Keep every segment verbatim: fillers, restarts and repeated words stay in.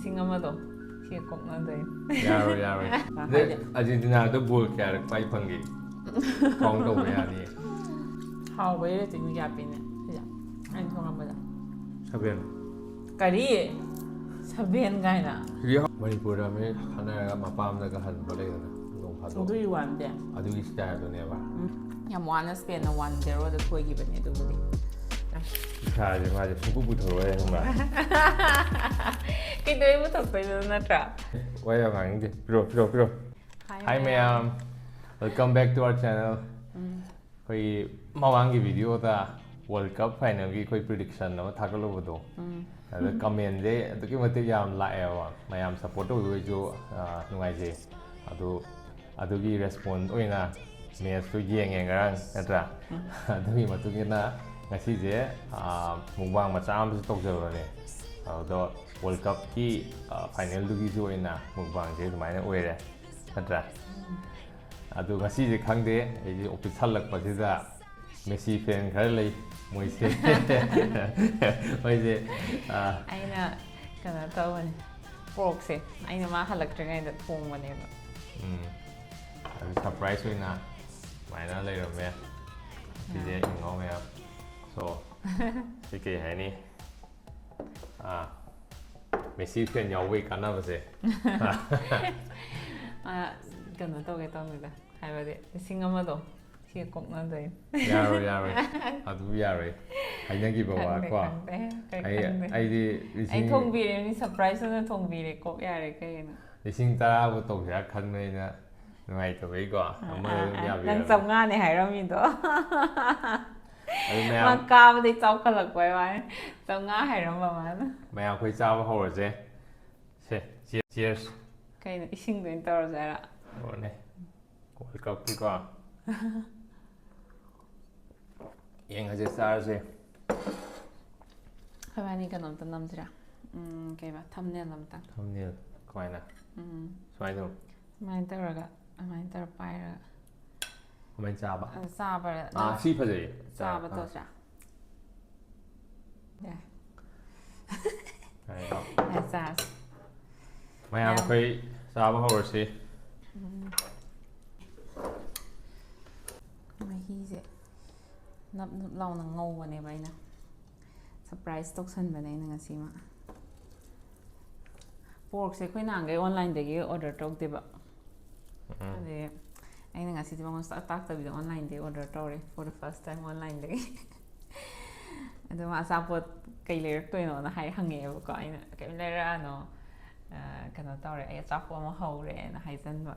ꯂꯤꯁꯤꯡ ꯑꯃꯗꯣ ꯁꯤꯒ ꯀꯣꯛꯅꯗꯣꯏꯅꯦ꯫ ꯌꯥꯔꯣꯏ, ꯌꯥꯔꯣꯏ꯫ ꯃꯥ ꯅꯪ ꯍꯥꯏꯗꯤ- ꯑꯥꯔꯖꯦꯟꯇꯤꯅꯥꯗ ꯒꯣꯜ ꯀꯌꯥꯔꯛ ꯄꯥꯏ ꯐꯪꯒꯦ? ꯀꯥꯎꯟ ꯇꯧꯕ ꯌꯥꯅꯤ꯫ ꯍꯥꯎꯕꯩ ꯔꯦꯇꯤꯡ ꯀꯌꯥ ꯄꯤꯅꯦ ꯁꯤꯗ? ꯑꯩꯅ ꯊꯣꯡꯉꯝꯕꯗ꯫ ꯁꯚꯦꯟ꯫ ꯀꯔꯤ? ꯁꯚꯦꯟ ꯀꯥꯏꯅ? ꯁꯤꯗꯤ ꯃꯅꯤꯄꯨꯔꯗ ꯃꯤ ꯈꯠꯅꯔꯒ ꯃꯄꯥꯝꯗꯒ ꯍꯟꯕ ꯂꯩꯗꯅ, ꯅꯣꯡ ꯐꯥꯗꯣꯛ꯫ ꯑꯗꯨꯒꯤ ꯋꯥꯟꯗꯦ꯫ ꯑꯗꯨꯒꯤ ꯁ꯭ꯇꯥꯏꯜꯗꯨꯅꯦꯕ꯫ ꯌꯥꯝ ꯋꯥꯅ ꯁ꯭ꯄꯦꯟꯅ ꯋꯥꯟ ꯖꯦꯔꯣꯗ ꯊꯣꯏꯈꯤꯕꯅꯦ ꯑꯗꯨꯕꯨꯗꯤ꯫ ꯏꯁꯥꯁꯦ ꯃꯥꯁꯦ ꯁꯨꯡꯄꯨ ꯄꯨꯊꯣꯔꯛꯑꯣꯏ ꯈꯪꯕ꯭ꯔꯥ? ꯀꯩꯗꯧꯕꯩ ꯄꯨꯊꯣꯛꯇꯣꯏꯅꯣ ꯅꯠꯇ꯭ꯔꯥ? ꯋꯥ ꯌꯥꯝ ꯉꯥꯡꯅꯤꯡꯗꯦ꯫ ꯄꯤꯔꯣ, ꯄꯤꯔꯣ, ꯄꯤꯔꯣ꯫ Hi ꯃꯌꯥꯝ, welcome back to our channel꯫ ꯎꯝ꯫ ꯑꯩꯈꯣꯏꯒꯤ ꯃꯃꯥꯡꯒꯤ ꯚꯤꯗꯤꯑꯣꯗ ꯋꯥꯔꯜ ꯀꯞ ꯐꯥꯏꯅꯦꯜꯒꯤ ꯑꯩꯈꯣꯏ ꯄ꯭ꯔꯤꯗꯤꯛꯁꯟ ꯑꯃ ꯊꯥꯒꯠꯂꯨꯕꯗꯣ, ꯎꯝ꯫ ꯑꯗꯨꯗ ꯀꯃꯦꯟꯁꯦ ꯑꯗꯨꯛꯀꯤ ꯃꯇꯤꯛ ꯌꯥꯝ ꯂꯥꯛꯑꯦꯕ꯫ ꯃꯌꯥꯝ ꯁꯞꯄꯣꯔꯠ ꯇꯧꯕꯤꯕꯩꯁꯨ, ꯑ, ꯅꯨꯡꯉꯥꯏꯖꯩ꯫ ꯑꯗꯨ ꯑꯗꯨꯒꯤ ꯔꯦꯁꯄꯣꯟ ꯑꯣꯏꯅ ꯃꯦꯠꯁꯇꯨ ꯌꯦꯡꯉꯦ ꯉꯔꯥꯡ, ꯅꯠꯇ꯭ꯔꯥ? ꯎꯝ꯫ ꯑꯗꯨꯒꯤ ꯃꯇꯨꯡ ꯏꯟꯅ ꯉꯁꯤꯁꯦ, ꯑ, ꯃꯨꯛꯕꯥꯡ ꯃꯆꯥ ꯑꯃꯁꯨ ꯇꯧꯖꯕꯅꯦ꯫ ꯑꯗꯣ ꯋꯥꯔꯜ ꯀꯞꯀꯤ, ꯑ, ꯐꯥꯏꯅꯦꯜꯗꯨꯒꯤꯁꯨ ꯑꯣꯏꯅ ꯃꯨꯛꯕꯥꯡꯁꯦ ꯑꯗꯨꯃꯥꯏꯅ ꯑꯣꯏꯔꯦ, ꯅꯠꯇ꯭ꯔꯥ? ꯑꯗꯨ ꯉꯁꯤꯁꯦ ꯈꯪꯗꯦ, ꯑꯩꯁꯦ ꯑꯣꯐꯤꯁ ꯍꯜꯂꯛꯄꯁꯤꯗ ꯃꯦꯁꯤ ꯐꯦꯟ ꯈꯔ ꯂꯩ, ꯃꯣꯏꯁꯦ꯫ ꯃꯣꯏꯁꯦ, ꯑ, ꯑꯩꯅ ꯀꯩꯅꯣ ꯇꯧꯕꯅꯦ, ꯄꯣꯔꯛꯁꯦ ꯑꯩꯅ ꯃꯥ ꯍꯜꯂꯛꯇ꯭ꯔꯤꯉꯩꯗ ꯊꯣꯡꯕꯅꯦꯕ꯫ ꯎꯝ꯫ ꯑꯗꯨ ꯁꯔꯄ꯭ꯔꯥꯏꯁ ꯑꯣꯏꯅ ꯁꯨꯃꯥꯏꯅ ꯂꯩꯔꯝꯃꯦ꯫ ꯁꯤꯁꯦ ꯏꯪꯉꯥꯎ ꯃꯌꯥꯝ꯫ So, ꯁꯤ ꯀꯩ ꯍꯥꯏꯅꯤ? ꯑꯥ, ꯃꯦꯁꯤ ꯐꯦꯟ ꯌꯥꯎꯕꯒꯤ ꯀꯥꯟꯅꯕꯁꯦ꯫ ꯑ, ꯀꯩꯅꯣ ꯇꯧꯒꯦ ꯇꯧꯅꯤꯗ, ꯍꯥꯏꯕꯗꯤ ꯂꯤꯁꯤꯡ ꯑꯃꯗꯣ ꯁꯤꯒ ꯀꯣꯛꯅꯗꯣꯏꯅꯤ꯫ ꯌꯥꯔꯣꯏ, ꯌꯥꯔꯣꯏ꯫ ꯑꯗꯨ ꯌꯥꯔꯣꯏ꯫ ꯍꯥꯏꯅꯈꯤꯕ ꯋꯥ ꯈꯪꯗꯦ, ꯀꯣ꯫ ꯈꯪꯗꯦ꯫ ꯀꯩ ꯑꯩ, ꯈꯪꯗꯦ? ꯑꯩꯗꯤ ꯑꯩ ꯂꯤꯁꯤꯡ, ꯊꯣꯡꯕꯤꯔꯦ, ꯃꯤ ꯁꯔꯄ꯭ꯔꯥꯏꯁ ꯑꯣꯏꯅ ꯊꯣꯡꯕꯤꯔꯦ, ꯀꯣꯛ ꯌꯥꯔꯦ ꯀꯩꯅꯣ꯫ ꯂꯤꯁꯤꯡ ꯇꯔꯥꯕꯨ ꯇꯧꯁꯤꯔꯥ ꯈꯟꯕꯅꯤꯅ ꯅꯨꯡꯉꯥꯏꯇꯕꯩꯀꯣ꯫ ꯑꯃꯅ ꯑꯗꯨꯝ ꯑꯥ, ꯌꯥꯕꯤꯔꯦ꯫ ꯅꯪ ꯆꯥꯝꯃꯉꯥꯅꯦ ꯍꯥꯏꯔꯝꯃꯤꯗꯣ꯫ ꯑꯗꯨ ꯃꯥ ꯃꯌꯥꯝ, ꯀꯥꯕꯗꯩ ꯆꯥꯎꯈꯠꯂꯛꯄꯩ ꯋꯥꯅꯤ꯫ ꯆꯥꯝꯃꯉꯥ ꯍꯥꯏꯔꯝꯕ ꯃꯥꯅ꯫ ꯃꯌꯥꯝ ꯑꯩꯈꯣꯏ ꯆꯥꯕ ꯍꯧꯔꯁꯦ꯫ ꯁꯦ, cheers꯫ ꯀꯩꯅꯣ, ꯏꯁꯤꯡꯗ ꯑꯣꯏꯅ ꯇꯧꯔꯁꯦ ꯍꯥꯏꯔꯣ? ꯍꯧꯔꯅꯦ꯫ ꯋꯥꯔꯜ ꯀꯞꯀꯤꯀꯣ꯫ ꯌꯦꯡꯉꯁꯦ, ꯆꯥꯔꯁꯦ꯫ ꯑꯩꯈꯣꯏꯕꯥꯅꯤ ꯀꯩꯅꯣꯝꯇ ꯅꯝꯁꯤꯔꯥ? ꯎꯝ, ꯀꯩꯕ? ꯊꯝꯅꯦꯜ ꯑꯝꯇꯪ꯫ ꯊꯝꯅꯦꯜ ꯀꯃꯥꯏꯅ? ꯎꯝ꯫ ꯁꯨꯃꯥꯏꯅ ꯇꯧ꯫ ꯁꯨꯃꯥꯏꯅ ꯇꯧꯔꯒ, ꯑꯗꯨꯃꯥꯏꯅ ꯇꯧꯔ ꯄꯥꯏꯔꯒ꯫ ꯀꯃꯥꯏꯅ ꯆꯥꯕ? ꯑꯗꯨ ꯆꯥꯕ ꯑꯥ, ꯁꯤ ꯐꯖꯩꯌꯦ꯫ ꯆꯥꯕ ꯑꯥ꯫ ꯇꯧꯁꯤꯔꯥ? ꯌꯥꯏ꯫ ꯌꯥꯏꯀꯣ? ꯌꯥꯏ, ꯆꯥꯔꯁꯤ꯫ ꯃꯌꯥꯝ ꯑꯩꯈꯣꯏ ꯆꯥꯕ ꯍꯧꯔꯁꯤ꯫ ꯃꯍꯤꯁꯦ ꯅꯞ ꯅꯞ ꯂꯥꯎꯅ ꯉꯧꯕꯅꯦꯕ ꯑꯩꯅ꯫ ꯁꯔꯄ꯭ꯔꯥꯏꯁ ꯇꯧꯁꯟꯕꯅꯦ ꯑꯩꯅ ꯉꯁꯤꯃ꯫ ꯄꯣꯔꯛꯁꯦ ꯑꯩꯈꯣꯏ ꯅꯍꯥꯟꯈꯩ ꯑꯣꯟꯂꯥꯏꯟꯗꯒꯤ ꯑꯣꯔꯗꯔ ꯇꯧꯗꯦꯕ꯫ ꯑꯗꯩ ꯑꯩꯅ ꯉꯁꯤꯗꯤ ꯃꯉꯣꯟꯗ ꯁꯨꯡꯇꯥꯛ ꯇꯥꯛꯇꯕꯤꯗ ꯑꯣꯟꯂꯥꯏꯟꯗꯒꯤ ꯑꯣꯔꯗꯔ ꯇꯧꯔꯦ, for the first time ꯑꯣꯟꯂꯥꯏꯟꯗꯒꯤ꯫ ꯑꯗꯣ ꯃꯥ ꯑꯆꯥꯄꯣꯠ ꯀꯩ ꯂꯩꯔꯛꯇꯣꯏꯅꯣꯅ ꯍꯥꯏ ꯍꯪꯉꯛꯑꯦꯕꯀꯣ꯫ ꯑꯩꯅ ꯀꯩꯝ ꯂꯩꯔꯛꯑꯅꯣ, ꯑ, ꯀꯩꯅꯣ ꯇꯧꯔꯦ, ꯑꯩ ꯑꯆꯥꯄꯣꯠ ꯑꯃ ꯍꯧꯔꯦꯅ ꯍꯥꯏꯖꯟꯕ꯫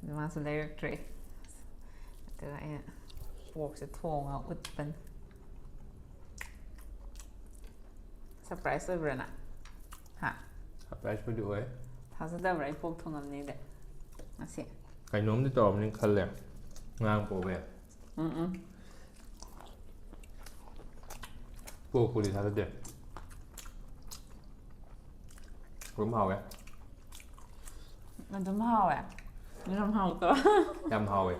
ꯑꯗꯨ ꯃꯥꯁꯨ ꯂꯩꯔꯛꯇ꯭ꯔꯦ꯫ ꯑꯗꯨꯒ ꯑꯩꯅ ꯄꯣꯔꯛꯁꯦ ꯊꯣꯡꯉ ꯎꯠꯄꯅꯤ꯫ ꯁꯔꯄ꯭ꯔꯥꯏꯁ ꯑꯣꯏꯕ꯭ꯔꯥ ꯅꯪ? ꯍꯥ? ꯁꯔꯄ꯭ꯔꯥꯏꯁꯄꯨꯗꯤ ꯑꯣꯏ꯫ ꯊꯥꯖꯗꯕ꯭ꯔꯥ ꯑꯩ ꯄꯣꯔꯛ ꯊꯣꯡꯉꯝꯅꯤꯗꯤ ꯉꯁꯤ? ꯀꯩꯅꯣꯝꯗꯤ ꯇꯧꯔꯝꯅꯤ ꯈꯜꯂꯦ꯫ ꯉꯔꯥꯡ ꯄꯣꯛꯄ ꯌꯥꯏ꯫ ꯎꯝ ꯎꯝ꯫ ꯄꯣꯛꯄꯨꯗꯤ ꯊꯥꯖꯗꯦ꯫ ꯑꯗꯨꯝ ꯍꯥꯎꯋꯦ꯫ ꯑꯗꯨꯝ ꯍꯥꯎꯋꯦ꯫ ꯌꯥꯝ ꯍꯥꯎꯇꯣ꯫ ꯌꯥꯝ ꯍꯥꯎꯋꯦ꯫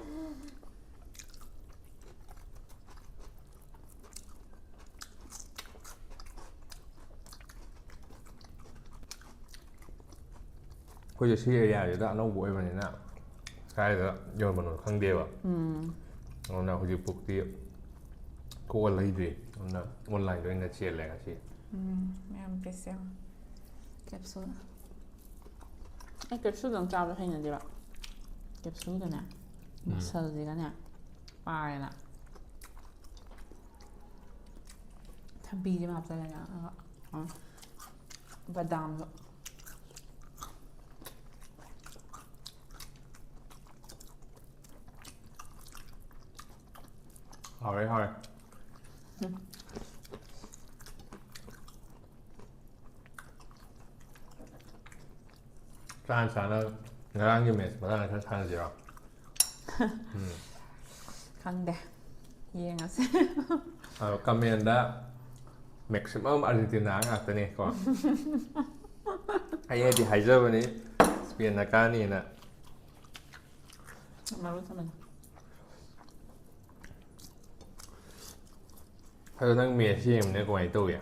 ꯑꯩꯈꯣꯏꯁꯦ ꯁꯤ ꯑꯦꯔꯤꯌꯥꯁꯤꯗ ꯑꯅꯧꯕ ꯑꯣꯏꯕꯅꯤꯅ ꯀꯥꯏꯗ ꯌꯣꯟꯕꯅꯣ ꯈꯪꯗꯦꯕ꯫ ꯎꯝ꯫ ꯑꯗꯨꯅ ꯍꯧꯖꯤꯛꯐꯥꯎꯗꯤ ꯊꯣꯛꯑ ꯂꯩꯗ꯭ꯔꯤ꯫ ꯑꯗꯨꯅ ꯑꯣꯟꯂꯥꯏꯟꯗ ꯑꯣꯏꯅ ꯆꯦꯜꯂꯦ ꯉꯁꯤ꯫ ꯎꯝ, ꯃꯌꯥꯝ ꯄꯤꯁ ꯌꯦꯡꯉꯣ꯫ ꯀꯦꯞꯁꯨꯜ꯫ ꯑꯩ ꯀꯦꯞꯁꯨꯜꯗꯪ ꯆꯥꯕꯗꯣ ꯍꯩꯅꯗꯦꯕ꯫ ꯀꯦꯞꯁꯨꯜꯒꯅꯦ, ꯃꯁꯜꯁꯤꯒꯅꯦ, ꯄꯥꯔꯦꯅ꯫ ꯊꯕꯤꯁꯦ ꯑꯃ ꯍꯥꯞꯆꯜꯂꯦꯅ꯫ ꯑꯗꯨꯒ, ꯑ, ꯕꯗꯥꯝꯗꯣ꯫ ꯍꯥꯎꯔꯦ, ꯍꯥꯎꯔꯦ꯫ ꯆꯥꯅ ꯆꯥꯅ ꯉꯔꯥꯡꯒꯤ ꯃꯦꯠꯁ ꯃꯇꯥꯡꯗ ꯈꯔ ꯁꯥꯟꯅꯁꯤꯔꯣ? ꯎꯝ꯫ ꯈꯪꯗꯦ꯫ ꯌꯦꯡꯉꯁꯦ꯫ ꯑꯗꯣ ꯀꯃꯦꯟꯗ maximum ꯑꯥꯔꯖꯦꯟꯇꯤꯅꯥ ꯉꯥꯛꯇꯅꯤꯀꯣ꯫ ꯑꯩꯅꯗꯤ ꯍꯥꯏꯖꯕꯅꯤ ꯁ꯭ꯄꯦꯟꯅ ꯀꯥꯅꯤꯅ꯫ ꯃꯔꯨ ꯊꯝꯃꯦ꯫ ꯑꯗꯣ ꯅꯪ ꯃꯦꯠꯁ ꯌꯦꯡꯕꯅ ꯀꯃꯥꯏꯅ ꯇꯧꯏ?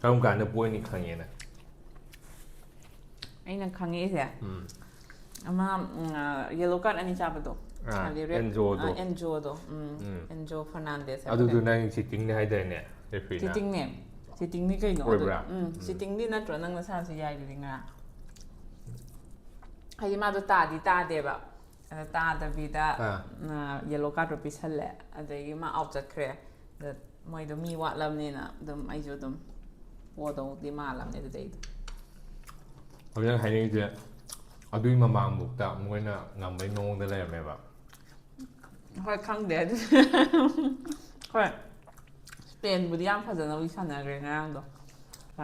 ꯀꯔꯝ ꯀꯥꯟꯗ ꯄꯣꯏꯅꯤ ꯈꯪꯉꯦ ꯅꯪ? ꯑꯩꯅ ꯈꯪꯉꯛꯏꯁꯦ, ꯎꯝ ꯑꯃ ꯎꯝ, ꯑ, yellow card ꯑꯅꯤ ꯆꯥꯕꯗꯣ, ꯑꯥ, ꯍꯥꯏꯗꯤ red, ꯑꯦꯟꯖꯣꯗꯣ꯫ ꯑ, ꯑꯦꯟꯖꯣꯗꯣ, ꯎꯝ, ꯎꯝ꯫ ꯑꯦꯟꯖꯣ ꯐꯔꯅꯥꯟꯗꯦꯁ ꯑꯗꯨꯗꯨ ꯍꯥꯏꯕꯗꯣ. ꯅꯪ ꯆꯤꯇꯤꯡꯅꯦ ꯍꯥꯏꯗꯥꯏꯅꯦ, ꯔꯦꯐ꯭ꯔꯤꯅ? ꯆꯤꯇꯤꯡꯅꯦ, ꯆꯤꯇꯤꯡꯅꯤ ꯀꯩꯅꯣ. ꯑꯣꯏꯕ꯭ꯔꯥ? ꯑꯗꯨ, ꯎꯝ, ꯆꯤꯇꯤꯡꯗꯤ ꯅꯠꯇ꯭ꯔꯣ ꯅꯪ ꯅꯁꯥꯁꯨ ꯌꯥꯏꯗꯨꯗꯤ ꯉꯔꯥꯡ? ꯍꯥꯏꯗꯤ ꯃꯥꯗꯣ ꯇꯥꯗꯤ ꯇꯥꯗꯦꯕ, ꯑꯗ ꯇꯥꯗꯕꯤꯗ ꯑꯥ. ꯌꯦꯂꯣ ꯀꯥꯔꯗꯇꯣ ꯄꯤꯁꯜꯂꯦ, ꯑꯗꯒꯤ ꯃꯥ ꯑꯥꯎꯠ ꯆꯠꯈ꯭ꯔꯦ. ꯑꯗ ꯃꯣꯏꯗꯣ ꯃꯤ ꯋꯥꯠꯂꯕꯅꯤꯅ ꯑꯗꯨꯝ ꯑꯩꯁꯨ ꯑꯗꯨꯝ ꯄꯣꯗꯧꯗꯤ ꯃꯥꯜꯂꯕꯅꯦ ꯑꯗꯨꯗꯩꯗꯤ. ꯍꯧꯖꯤꯛ ꯍꯥꯏꯅꯤꯡꯉꯤꯁꯦ, ꯑꯗꯨꯒꯤ ꯃꯃꯥꯡꯕꯨꯛꯇ ꯃꯣꯏꯅ ꯉꯝꯕꯩ ꯃꯑꯣꯡꯗ ꯂꯩꯔꯝꯃꯦꯕ. ꯍꯣꯏ, ꯈꯪꯗꯦ ꯑꯗꯨ. ꯍꯣꯏ, ꯁ꯭ꯄꯦꯟꯕꯨꯗꯤ ꯌꯥꯝ ꯐꯖꯅꯕꯨꯗꯤ ꯁꯥꯟꯅꯈ꯭ꯔꯦ ꯉꯔꯥꯡꯗꯣ.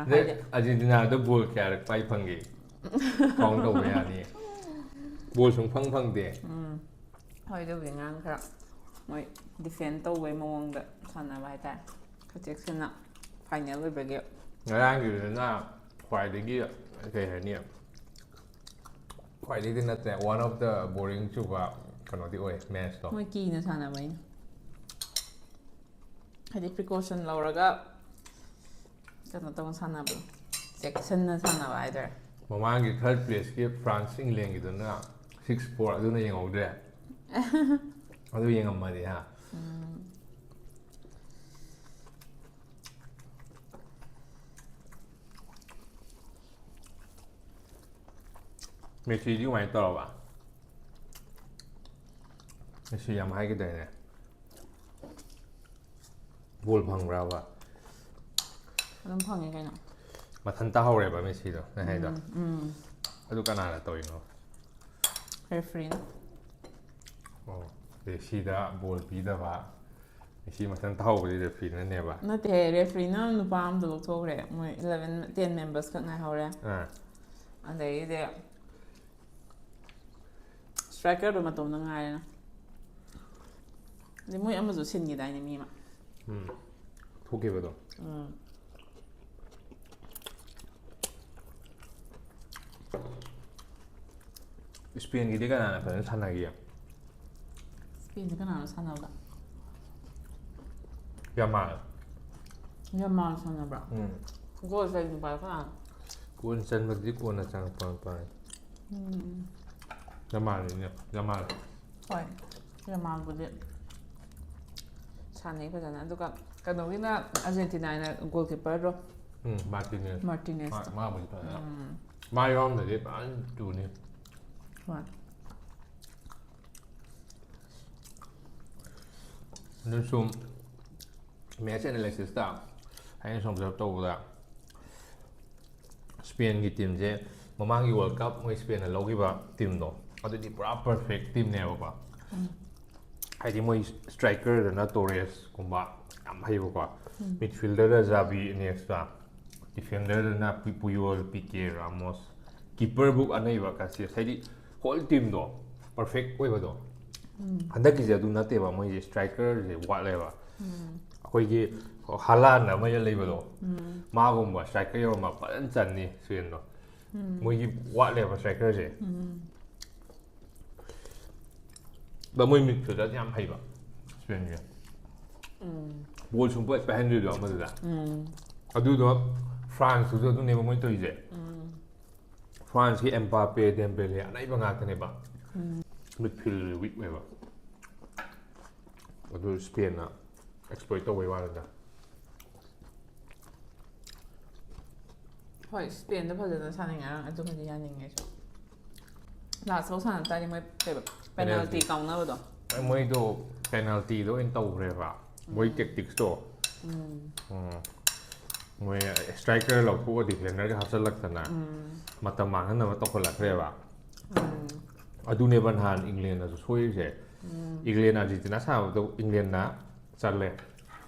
ꯍꯥꯏꯗꯤ, ꯑꯥꯔꯖꯦꯟꯇꯤꯅꯥꯗ ꯕꯣꯜ ꯀꯌꯥꯔꯛ ꯄꯥꯏ ꯐꯪꯒꯦ? ꯀꯥꯎꯟ ꯇꯧꯕ ꯌꯥꯅꯤ. ꯕꯣꯜ ꯁꯨꯡꯐꯪ ꯐꯪꯗꯦ. ꯎꯝ, ꯍꯣꯏ, ꯑꯗꯨꯕꯨꯗꯤ ꯉꯔꯥꯡ ꯈꯔ ꯃꯣꯏ ꯗꯤꯐꯦꯟ ꯇꯧꯕꯩ ꯃꯑꯣꯡꯗ ꯁꯥꯟꯅꯕ ꯍꯥꯏꯇꯥꯔꯦ, ꯈꯔ ꯆꯦꯛꯁꯤꯟꯅ, ꯐꯥꯏꯅꯦꯜ ꯑꯣꯏꯕꯒꯤ. ꯉꯔꯥꯡꯒꯤꯗꯨꯅ ꯈ꯭ꯋꯥꯏꯗꯒꯤ, ꯀꯩ ꯍꯥꯏꯅꯤ, ꯈ꯭ꯋꯥꯏꯗꯒꯤꯗꯤ ꯅꯠꯇ꯭ꯔꯦ, one of the boring ꯆꯨꯕ ꯀꯩꯅꯣꯗꯤ ꯑꯣꯏ ꯃꯦꯠꯁꯇꯣ. ꯃꯣꯏ ꯀꯤꯅ ꯁꯥꯟꯅꯕꯩꯅꯦ, ꯍꯥꯏꯗꯤ ꯄ꯭ꯔꯤꯀꯣꯁꯟ ꯂꯧꯔꯒ ꯀꯩꯅꯣ ꯇꯧꯅ ꯁꯥꯟꯅꯕꯗꯣ, ꯆꯦꯛꯁꯤꯟꯅ ꯁꯥꯟꯅꯕ ꯍꯥꯏꯇꯥꯔꯦ. ꯃꯃꯥꯡꯒꯤ ꯊꯥꯔꯠ ꯄ꯭ꯂꯦꯁꯀꯤ ꯐ꯭ꯔꯥꯟꯁ ꯏꯪꯂꯦꯟꯒꯤꯗꯨꯅ ꯁꯤꯛꯁ ꯐꯣꯔ, ꯑꯗꯨꯅ ꯌꯦꯡꯍꯧꯗ꯭ꯔꯦ. ꯑꯗꯨ ꯌꯦꯡꯉꯝꯃꯗꯤ ꯍꯥ. ꯎꯝ. ꯃꯦꯁꯤꯗꯤ ꯀꯃꯥꯏꯅ ꯇꯧꯔꯕ? ꯃꯦꯁꯤ ꯌꯥꯝ ꯍꯥꯏꯈꯤꯗꯥꯏꯅꯦ? ꯕꯣꯜ ꯐꯪꯕ꯭ꯔꯕ? ꯑꯗꯨꯝ ꯐꯪꯉꯦ ꯀꯩꯅꯣ. ꯃꯊꯟ ꯇꯥꯍꯧꯔꯦꯕ ꯃꯦꯁꯤꯗꯣ, ꯅꯪ ꯍꯥꯏꯗꯣ. ꯎꯝ, ꯎꯝ. ꯑꯗꯨ ꯀꯅꯥꯅ ꯇꯧꯔꯤꯅꯣ? ꯔꯦꯐ꯭ꯔꯤꯅ. ꯑꯣ, ꯃꯦꯁꯤꯗ ꯕꯣꯜ ꯄꯤꯗꯕ, ꯃꯦꯁꯤ ꯃꯊꯟ ꯇꯥꯍꯧꯕꯗꯤ ꯔꯦꯐ꯭ꯔꯤꯅꯅꯦꯕ. ꯅꯠꯇꯦꯍꯦ, ꯔꯦꯐ꯭ꯔꯤꯅ ꯅꯨꯄꯥ ꯑꯃꯗꯣ ꯂꯧꯊꯣꯛꯈ꯭ꯔꯦ, ꯃꯣꯏ eleven, ten members ꯈꯛ ꯉꯥꯏꯍꯧꯔꯦ. ꯑꯥ. ꯑꯗꯩꯗꯤ ꯁ꯭ꯇ꯭ꯔꯥꯏꯀꯔꯗꯣ ꯃꯇꯣꯝꯗ ꯉꯥꯏꯔꯦꯅ. ꯑꯗꯩ ꯃꯣꯏ ꯑꯃꯁꯨ ꯁꯤꯟꯈꯤꯗꯥꯏꯅꯦ, ꯃꯤ ꯑꯃ. ꯎꯝ. ꯊꯣꯛꯈꯤꯕꯗꯣ. ꯎꯝ. ꯏꯁꯄꯦꯟꯒꯤꯗꯤ ꯀꯅꯥꯅ ꯐꯖꯅ ꯁꯥꯟꯅꯈꯤꯒꯦ? ꯏꯁꯄꯦꯟꯁꯦ ꯀꯅꯥꯅꯣ ꯁꯥꯟꯅꯕꯗ? ꯌꯥꯃꯥꯜ. ꯌꯥꯃꯥꯜ ꯁꯥꯟꯅꯕ꯭ꯔꯥ? ꯎꯝ. ꯒꯣꯜ ꯆꯜꯂꯤ ꯅꯨꯄꯥꯗꯣ ꯀꯅꯥꯅꯣ? ꯒꯣꯜ ꯆꯟꯕꯗꯨꯗꯤ ꯀꯣꯟꯅ ꯆꯪꯉꯛꯄ ꯃꯄꯥꯅꯤ꯫ ꯎꯝ꯫ ꯌꯥꯃꯥꯜꯅꯤꯅꯦ, ꯌꯥꯃꯥꯜ꯫ ꯍꯣꯏ, ꯌꯥꯃꯥꯜꯕꯨꯗꯤ ꯁꯥꯟꯅꯩ ꯐꯖꯅ꯫ ꯑꯗꯨꯒ ꯀꯩꯅꯣꯒꯤꯅ, ꯑꯥꯔꯖꯦꯟꯇꯤꯅꯥꯅ ꯒꯣꯜ ꯀꯤꯄꯔꯗꯣ꯫ ꯎꯝ, ꯃꯥꯔꯇꯤꯅꯦꯁ꯫ ꯃꯥꯔꯇꯤꯅꯦꯁꯇꯣ꯫ ꯃꯥ-, ꯃꯥꯕꯨꯗꯤ ꯐꯖꯅ꯫ ꯎꯝ꯫ ꯃꯥ ꯌꯥꯎꯔꯝꯗ꯭ꯔꯗꯤ ꯐꯖꯅ ꯇꯨꯅꯤ꯫ ꯍꯣꯏ꯫ ꯑꯗꯨ ꯁꯨꯝ match analysisꯇ ꯑꯩꯅ ꯁꯨꯝ observe ꯇꯧꯕꯗ, ꯁ꯭ꯄꯦꯟꯒꯤ teamꯁꯦ ꯃꯃꯥꯡꯒꯤ World Cup ꯃꯣꯏ ꯁ꯭ꯄꯦꯟꯅ ꯂꯧꯈꯤꯕ teamꯗꯣ, ꯑꯗꯨꯗꯤ ꯄꯨꯔꯥ perfect teamꯅꯦꯕꯀꯣ꯫ ꯎꯝ꯫ ꯍꯥꯏꯗꯤ ꯃꯣꯏ strikerꯗꯅ ꯇꯣꯔꯦꯁꯀꯨꯝꯕ ꯌꯥꯝ ꯍꯩꯕꯀꯣ꯫ ꯎꯝ꯫ Midfielderꯗ ꯖꯥꯕꯤ ꯏꯅꯦꯁꯇꯥ, defenderꯗꯅ ꯄꯨ-, ꯄꯨꯌꯣꯜ, ꯄꯤꯀꯦ, ꯔꯥꯃꯣꯁ, keeperꯕꯨ ꯑꯅꯩꯕ ꯀꯥꯁꯤꯌꯥꯁ, ꯍꯥꯏꯗꯤ whole teamꯗꯣ perfect ꯑꯣꯏꯕꯗꯣ꯫ ꯎꯝ꯫ ꯍꯟꯗꯛꯀꯤꯁꯦ ꯑꯗꯨ ꯅꯠꯇꯦꯕ, ꯃꯣꯏꯁꯦ strikerꯁꯦ ꯋꯥꯠꯂꯦꯕ꯫ ꯎꯝ꯫ ꯑꯩꯈꯣꯏꯒꯤ ꯍꯥꯂꯥꯟ ꯑꯃ ꯂꯩꯕꯗꯣ, ꯎꯝ꯫ ꯃꯥꯒꯨꯝꯕ striker ꯌꯧꯔꯝꯕ ꯐꯖꯅ ꯆꯟꯅꯤ ꯁ꯭ꯄꯦꯟꯗꯣ꯫ ꯎꯝ꯫ ꯃꯣꯏꯒꯤ ꯋꯥꯠꯂꯦꯕ strikerꯁꯦ꯫ ꯎꯝ꯫ ꯑꯗ ꯃꯣꯏ midfielderꯁꯦ ꯌꯥꯝ ꯍꯩꯕ ꯁ꯭ꯄꯦꯟꯒꯤ꯫ ꯎꯝ꯫ ꯕꯣꯜ ꯁꯨꯡꯄꯥꯏ ꯄꯥꯏꯍꯟꯗ꯭ꯔꯤꯗꯣ ꯑꯃꯗꯨꯗ꯫ ꯎꯝ꯫ ꯑꯗꯨꯗꯣ ꯐ꯭ꯔꯥꯟꯁꯇꯨꯁꯨ ꯑꯗꯨꯅꯦꯕ ꯃꯣꯏ ꯇꯧꯔꯤꯁꯦ꯫ ꯎꯝ꯫ ꯐ꯭ꯔꯥꯟꯁꯀꯤ ꯑꯦꯝꯕꯥꯄꯦ, ꯗꯦꯝꯕꯦꯂꯦ ꯑꯅꯩꯕ ꯉꯥꯛꯇꯅꯦꯕ꯫ ꯎꯝ꯫ Midfield weak ꯑꯣꯏꯕ꯫ ꯑꯗꯨ ꯁ꯭ꯄꯦꯟꯅ exploit ꯇꯧꯕꯩ ꯋꯥꯅꯤꯗ꯫ ꯍꯣꯏ, ꯁ꯭ꯄꯦꯟꯗ ꯐꯖꯅ ꯁꯥꯟꯅꯩ ꯉꯔꯥꯡ, ꯑꯗꯨꯃꯗꯤ ꯌꯥꯅꯤꯡꯉꯦ ꯑꯩꯁꯨ꯫ Last ꯐꯥꯎ ꯁꯥꯟꯅ ꯇꯥꯔꯗꯤ ꯃꯣꯏ ꯀꯩꯕ, penalty penalty ꯀꯥꯎꯅꯕꯗꯣ꯫ ꯃꯣꯏꯗꯣ penaltyꯗ ꯑꯣꯏꯅ ꯇꯧꯈ꯭ꯔꯦꯕ, ꯃꯣꯏ ꯎꯝ꯫ Tacticsꯇꯣ꯫ ꯎꯝ꯫ ꯎꯝ꯫ ꯃꯣꯏ striker ꯂꯧꯊꯣꯛꯑ defenderꯒ ꯍꯥꯞꯆꯜꯂꯛꯇꯅ ꯎꯝ꯫ ꯃꯇꯝ ꯃꯥꯡꯍꯟꯅꯕ ꯇꯧꯈꯠꯂꯛꯈ꯭ꯔꯦꯕ꯫ ꯎꯝ꯫ ꯑꯗꯨꯅꯦꯕ ꯅꯍꯥꯟ ꯏꯪꯂꯦꯟꯅꯁꯨ ꯁꯣꯏꯔꯤꯁꯦ꯫ ꯎꯝ꯫ ꯏꯪꯂꯦꯟ ꯑꯥꯔꯖꯦꯟꯇꯤꯅꯥ ꯁꯥꯟꯅꯕꯗꯣ ꯏꯪꯂꯦꯟꯅ ꯆꯜꯂꯦ꯫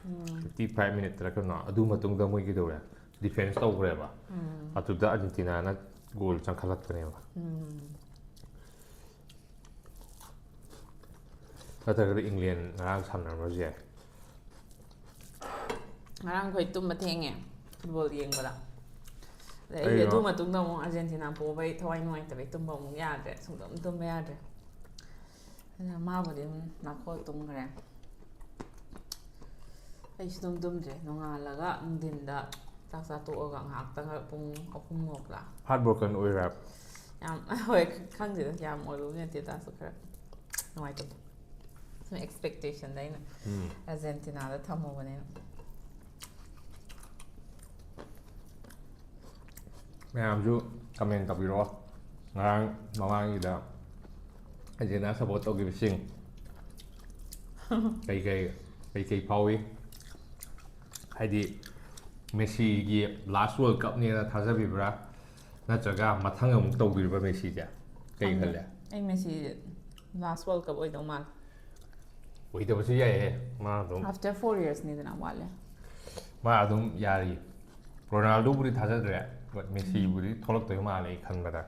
ꯎꯝ꯫ Fifty five minuteꯇꯔ ꯀꯩꯅꯣ, ꯑꯗꯨ ꯃꯇꯨꯡꯗ ꯃꯣꯏ ꯀꯩꯗꯧꯔꯦ? Defence ꯇꯧꯈ꯭ꯔꯦꯕ꯫ ꯎꯝ꯫ ꯑꯗꯨꯗ ꯑꯥꯔꯖꯦꯟꯇꯤꯅꯥꯅ ꯒꯣꯜ ꯆꯪꯈꯠꯂꯛꯄꯅꯦꯕ꯫ ꯎꯝ꯫ ꯅꯠꯇ꯭ꯔꯒꯗꯤ ꯏꯪꯂꯦꯟ ꯉꯔꯥꯡ ꯁꯥꯟꯅꯔꯝꯕꯁꯨ ꯌꯥꯏ꯫ ꯉꯔꯥꯡ ꯑꯩꯈꯣꯏ ꯇꯨꯝꯕ ꯊꯦꯡꯉꯦ, football ꯌꯦꯡꯕꯗ꯫ ꯑꯗꯩ ꯑꯩꯗꯤ ꯑꯩꯔꯣ? ꯑꯗꯨ ꯃꯇꯨꯡꯗ ꯑꯃꯨꯛ ꯑꯥꯔꯖꯦꯟꯇꯤꯅꯥ ꯄꯣꯕꯩ ꯊꯋꯥꯏ ꯅꯨꯡꯉꯥꯏꯇꯕꯩ ꯇꯨꯝꯕ ꯑꯃꯨꯛ ꯌꯥꯗ꯭ꯔꯦ, ꯁꯨꯡꯇꯨꯝ ꯇꯨꯝꯕ ꯌꯥꯗ꯭ꯔꯦ꯫ ꯑꯗꯨꯅ ꯃꯥꯕꯨꯗꯤ ꯑꯗꯨꯝ ꯅꯥꯈꯣꯛꯑ ꯇꯨꯝꯈ꯭ꯔꯦ꯫ ꯑꯩꯁꯨ ꯑꯗꯨꯝ ꯇꯨꯝꯗ꯭ꯔꯦ꯫ ꯅꯣꯡꯉꯥꯜꯂꯒ ꯅꯨꯡꯊꯤꯟꯗ ꯆꯥꯛ ꯆꯥ ꯇꯣꯛꯑꯒ ꯉꯥꯏꯍꯥꯛꯇꯪ ꯄꯨꯡ ꯑꯍꯨꯝꯃꯨꯛꯂ꯫ ꯍꯥꯔꯠ ꯕ꯭ꯔꯣꯀꯟ ꯑꯣꯏꯕ꯭ꯔꯥ? ꯌꯥꯝ ꯍꯣꯏ, ꯈꯪꯗꯦꯗ, ꯌꯥꯝ ꯑꯣꯏꯕꯕꯨꯗꯤ ꯅꯠꯇꯦ, ꯇꯥꯁꯨ ꯈꯔ ꯅꯨꯡꯉꯥꯏꯇꯕ꯫ ꯁꯨꯝ ꯑꯦꯛꯁꯄꯦꯛꯇꯦꯁꯟꯗ ꯑꯩꯅ ꯎꯝ꯫ ꯑꯥꯔꯖꯦꯟꯇꯤꯅꯥꯗ ꯊꯝꯃꯨꯕꯅꯤꯅ꯫ ꯃꯌꯥꯝꯁꯨ ꯀꯃꯦꯟ ꯇꯧꯕꯤꯔꯛꯑꯣ, ꯉꯔꯥꯡ ꯃꯃꯥꯡꯒꯤꯗ ꯑꯥꯔꯖꯦꯟꯇꯤꯅꯥ ꯁꯞꯄꯣꯔꯠ ꯇꯧꯈꯤꯕꯁꯤꯡ ꯀꯩꯀꯩ ꯀꯩꯀꯩ ꯐꯥꯎꯏ? ꯍꯥꯏꯗꯤ ꯃꯦꯁꯤꯒꯤ ꯂꯥꯁ ꯋꯥꯔꯜ ꯀꯞꯅꯦꯅ ꯊꯥꯖꯕꯤꯕ꯭ꯔꯥ, ꯅꯠꯇ꯭ꯔꯒ ꯃꯊꯪ ꯑꯃꯨꯛ ꯇꯧꯕꯤꯔꯤꯕ꯭ꯔꯥ ꯃꯦꯁꯤꯁꯦ? ꯀꯩ ꯈꯜꯂꯦ? ꯑꯩ ꯃꯦꯁꯤ ꯂꯥꯁ ꯋꯥꯔꯜ ꯀꯞ ꯑꯣꯏꯗꯧ ꯃꯥꯜꯂꯦ꯫ ꯑꯣꯏꯗꯕꯁꯨ ꯌꯥꯏꯍꯦ, ꯃꯥ ꯑꯗꯨꯝ ꯑꯥꯐꯇꯔ ꯐꯣꯔ ꯌꯔꯁꯅꯤꯗꯅ ꯋꯥꯠꯂꯦ꯫ ꯃꯥ ꯑꯗꯨꯝ ꯌꯥꯔꯤ꯫ ꯔꯣꯅꯥꯜꯗꯣꯕꯨꯗꯤ ꯊꯥꯖꯗ꯭ꯔꯦ, but ꯃꯦꯁꯤꯕꯨꯗꯤ ꯊꯣꯛꯂꯛꯇꯣꯏ ꯃꯥꯜꯂꯦ ꯑꯩ ꯈꯟꯕꯗ꯫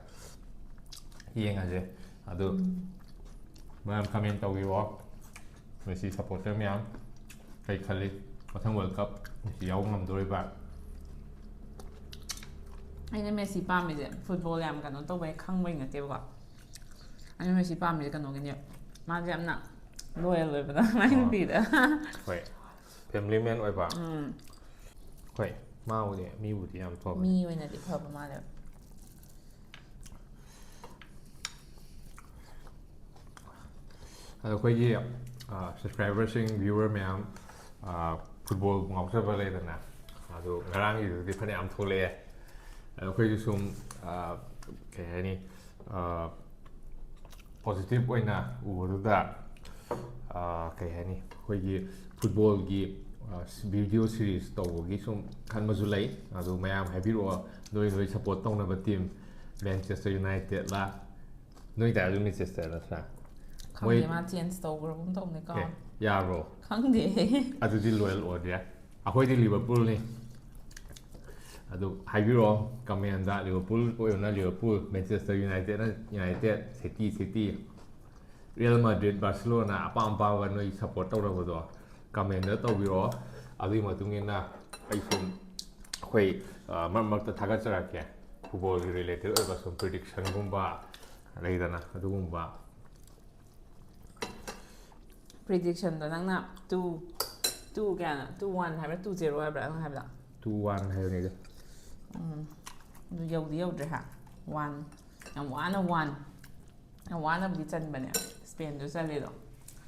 ꯌꯦꯡꯉꯁꯦ꯫ ꯑꯗꯨ ꯃꯌꯥꯝ ꯀꯃꯦꯟ ꯇꯧꯕꯤꯔꯣ, ꯃꯦꯁꯤ ꯁꯞꯄꯣꯔꯇꯔ ꯃꯌꯥꯝ ꯀꯩ ꯈꯜꯂꯤ, ꯃꯊꯪ ꯋꯥꯔꯜ ꯀꯞ ꯃꯦꯁꯤ ꯌꯥꯎꯕ ꯉꯝꯗꯣꯔꯤꯕ꯭ꯔꯥ? ꯑꯩꯅ ꯃꯦꯁꯤ ꯄꯥꯝꯃꯤꯁꯦ ꯐꯨꯠꯕꯣꯜ ꯌꯥꯝ ꯀꯩꯅꯣ ꯇꯧꯕꯩ ꯈꯪꯕꯩ ꯅꯠꯇꯦꯕꯀꯣ꯫ ꯑꯩꯅ ꯃꯦꯁꯤ ꯄꯥꯝꯃꯤꯁꯦ ꯀꯩꯅꯣꯒꯤꯅꯦ, ꯃꯥꯁꯦ ꯌꯥꯝꯅ ꯂꯣꯌꯦꯜ ꯑꯣꯏꯕꯗꯣ ꯑꯗꯨꯃꯥꯏꯅ ꯑꯥ꯫ ꯄꯤꯗ꯫ ꯍꯣꯏ, ꯐꯦꯃꯤꯂꯤ ꯃꯦꯟ ꯑꯣꯏꯕ꯫ ꯎꯝ꯫ ꯍꯣꯏ, ꯃꯥꯕꯨꯗꯤ ꯃꯤꯕꯨꯗꯤ ꯌꯥꯝ ꯐꯕꯅꯤ꯫ ꯃꯤ ꯑꯣꯏꯅꯗꯤ ꯐꯕ ꯃꯥꯜꯂꯦꯕ꯫ ꯑꯗꯣ ꯑꯩꯈꯣꯏꯒꯤ ꯁꯕꯁꯀ꯭ꯔꯥꯏꯕꯔꯁꯤꯡ, ꯚ꯭ꯌꯨꯋꯔ ꯃꯌꯥꯝ, ꯐꯨꯠꯕꯣꯜ ꯉꯥꯎꯖꯕ ꯂꯩꯗꯅ, ꯑꯗꯣ ꯉꯔꯥꯡꯒꯤꯗꯨꯗꯤ ꯐꯅꯌꯥꯝ ꯊꯣꯛꯂꯛꯑꯦ꯫ ꯑꯗꯣ ꯑꯩꯈꯣꯏꯁꯨ ꯁꯨꯝ ꯀꯩ ꯍꯥꯏꯅꯤ, ꯄꯣꯖꯤꯇꯤꯚ ꯑꯣꯏꯅ ꯎꯕꯗꯨꯗ ꯀꯩ ꯍꯥꯏꯅꯤ, ꯑꯩꯈꯣꯏꯒꯤ ꯐꯨꯠꯕꯣꯜꯒꯤ ꯚꯤꯗꯤꯑꯣ ꯁꯤꯔꯤꯁ ꯇꯧꯕꯒꯤ ꯁꯨꯝ ꯈꯟꯕꯁꯨ ꯂꯩ꯫ ꯑꯗꯨ ꯃꯌꯥꯝ ꯍꯥꯏꯕꯤꯔꯛꯑꯣ, ꯅꯣꯏ ꯅꯣꯏ ꯁꯞꯄꯣꯔꯠ ꯇꯧꯅꯕ ꯇꯤꯝ, ꯃꯦꯟꯆꯦꯁꯇꯔ ꯌꯨꯅꯥꯏꯇꯦꯗꯂ? ꯅꯣꯏ ꯇꯥꯔꯁꯨ ꯃꯦꯟꯆꯦꯁꯇꯔ ꯅꯠꯇ꯭ꯔꯥ? ꯈꯪꯗꯦ, ꯃꯥ ꯆꯦꯟꯖ ꯇꯧꯈ꯭ꯔꯒꯨꯝ ꯇꯧꯅꯤꯀꯣ꯫ ꯑꯦ, ꯌꯥꯕ꯭ꯔꯣ? ꯈꯪꯗꯦ꯫ ꯑꯗꯨꯗꯤ ꯂꯣꯌꯦꯜ ꯑꯣꯏꯗ꯭ꯔꯦ꯫ ꯑꯩꯈꯣꯏꯗꯤ ꯂꯤꯚꯔꯄꯨꯜꯅꯤ꯫ ꯑꯗꯨ ꯍꯥꯏꯕꯤꯔꯛꯑꯣ ꯀꯃꯦꯟꯗ, ꯂꯤꯚꯔꯄꯨꯜ ꯑꯣꯏꯔꯒꯅ ꯂꯤꯚꯔꯄꯨꯜ, ꯃꯦꯟꯆꯦꯁꯇꯔ ꯌꯨꯅꯥꯏꯇꯦꯗꯅ United, City City, Real Madrid, Barcelona, ꯑꯄꯥꯝ ꯑꯄꯥꯝꯕ ꯅꯣꯏ ꯁꯞꯄꯣꯔꯠ ꯇꯧꯔꯕꯗꯣ ꯀꯃꯦꯟꯗ ꯇꯧꯕꯤꯔꯛꯑꯣ꯫ ꯑꯗꯨꯒꯤ ꯃꯇꯨꯡ ꯏꯟꯅ ꯑꯩ ꯁꯨꯝ ꯑꯩꯈꯣꯏ ꯃꯔꯛ ꯃꯔꯛꯇ ꯊꯥꯒꯠꯆꯔꯛꯀꯦ꯫ ꯐꯨꯠꯕꯣꯜꯒꯤ ꯔꯤꯂꯦꯇꯦꯗ ꯑꯣꯏꯕ ꯁꯨꯝ ꯄ꯭ꯔꯤꯗꯤꯛꯁꯟꯒꯨꯝꯕ ꯂꯩꯗꯅ, ꯑꯗꯨꯒꯨꯝꯕ꯫ ꯄ꯭ꯔꯤꯗꯤꯛꯁꯟꯗꯣ ꯅꯪꯅ ꯇꯨ ꯇꯨ ꯀꯌꯥꯅꯣ, ꯇꯨ ꯋꯥꯟ ꯍꯥꯏꯕ꯭ꯔꯥ, ꯇꯨ ꯖꯦꯔꯣ ꯍꯥꯏꯕ꯭ꯔꯥ ꯅꯪ ꯍꯥꯏꯕꯗꯣ? Two one ꯍꯥꯏꯕꯅꯤꯗ. ꯎꯝ꯫ ꯑꯗꯨ ꯌꯧꯗꯤ ꯌꯧꯗ꯭ꯔꯦ ꯍꯥ꯫ One꯫ ꯌꯥꯝ ꯋꯥꯅ one꯫ ꯌꯥꯝ ꯋꯥꯅꯕꯨꯗꯤ ꯆꯟꯕꯅꯦ꯫ Spainꯗꯨ ꯆꯜꯂꯤꯗꯣ꯫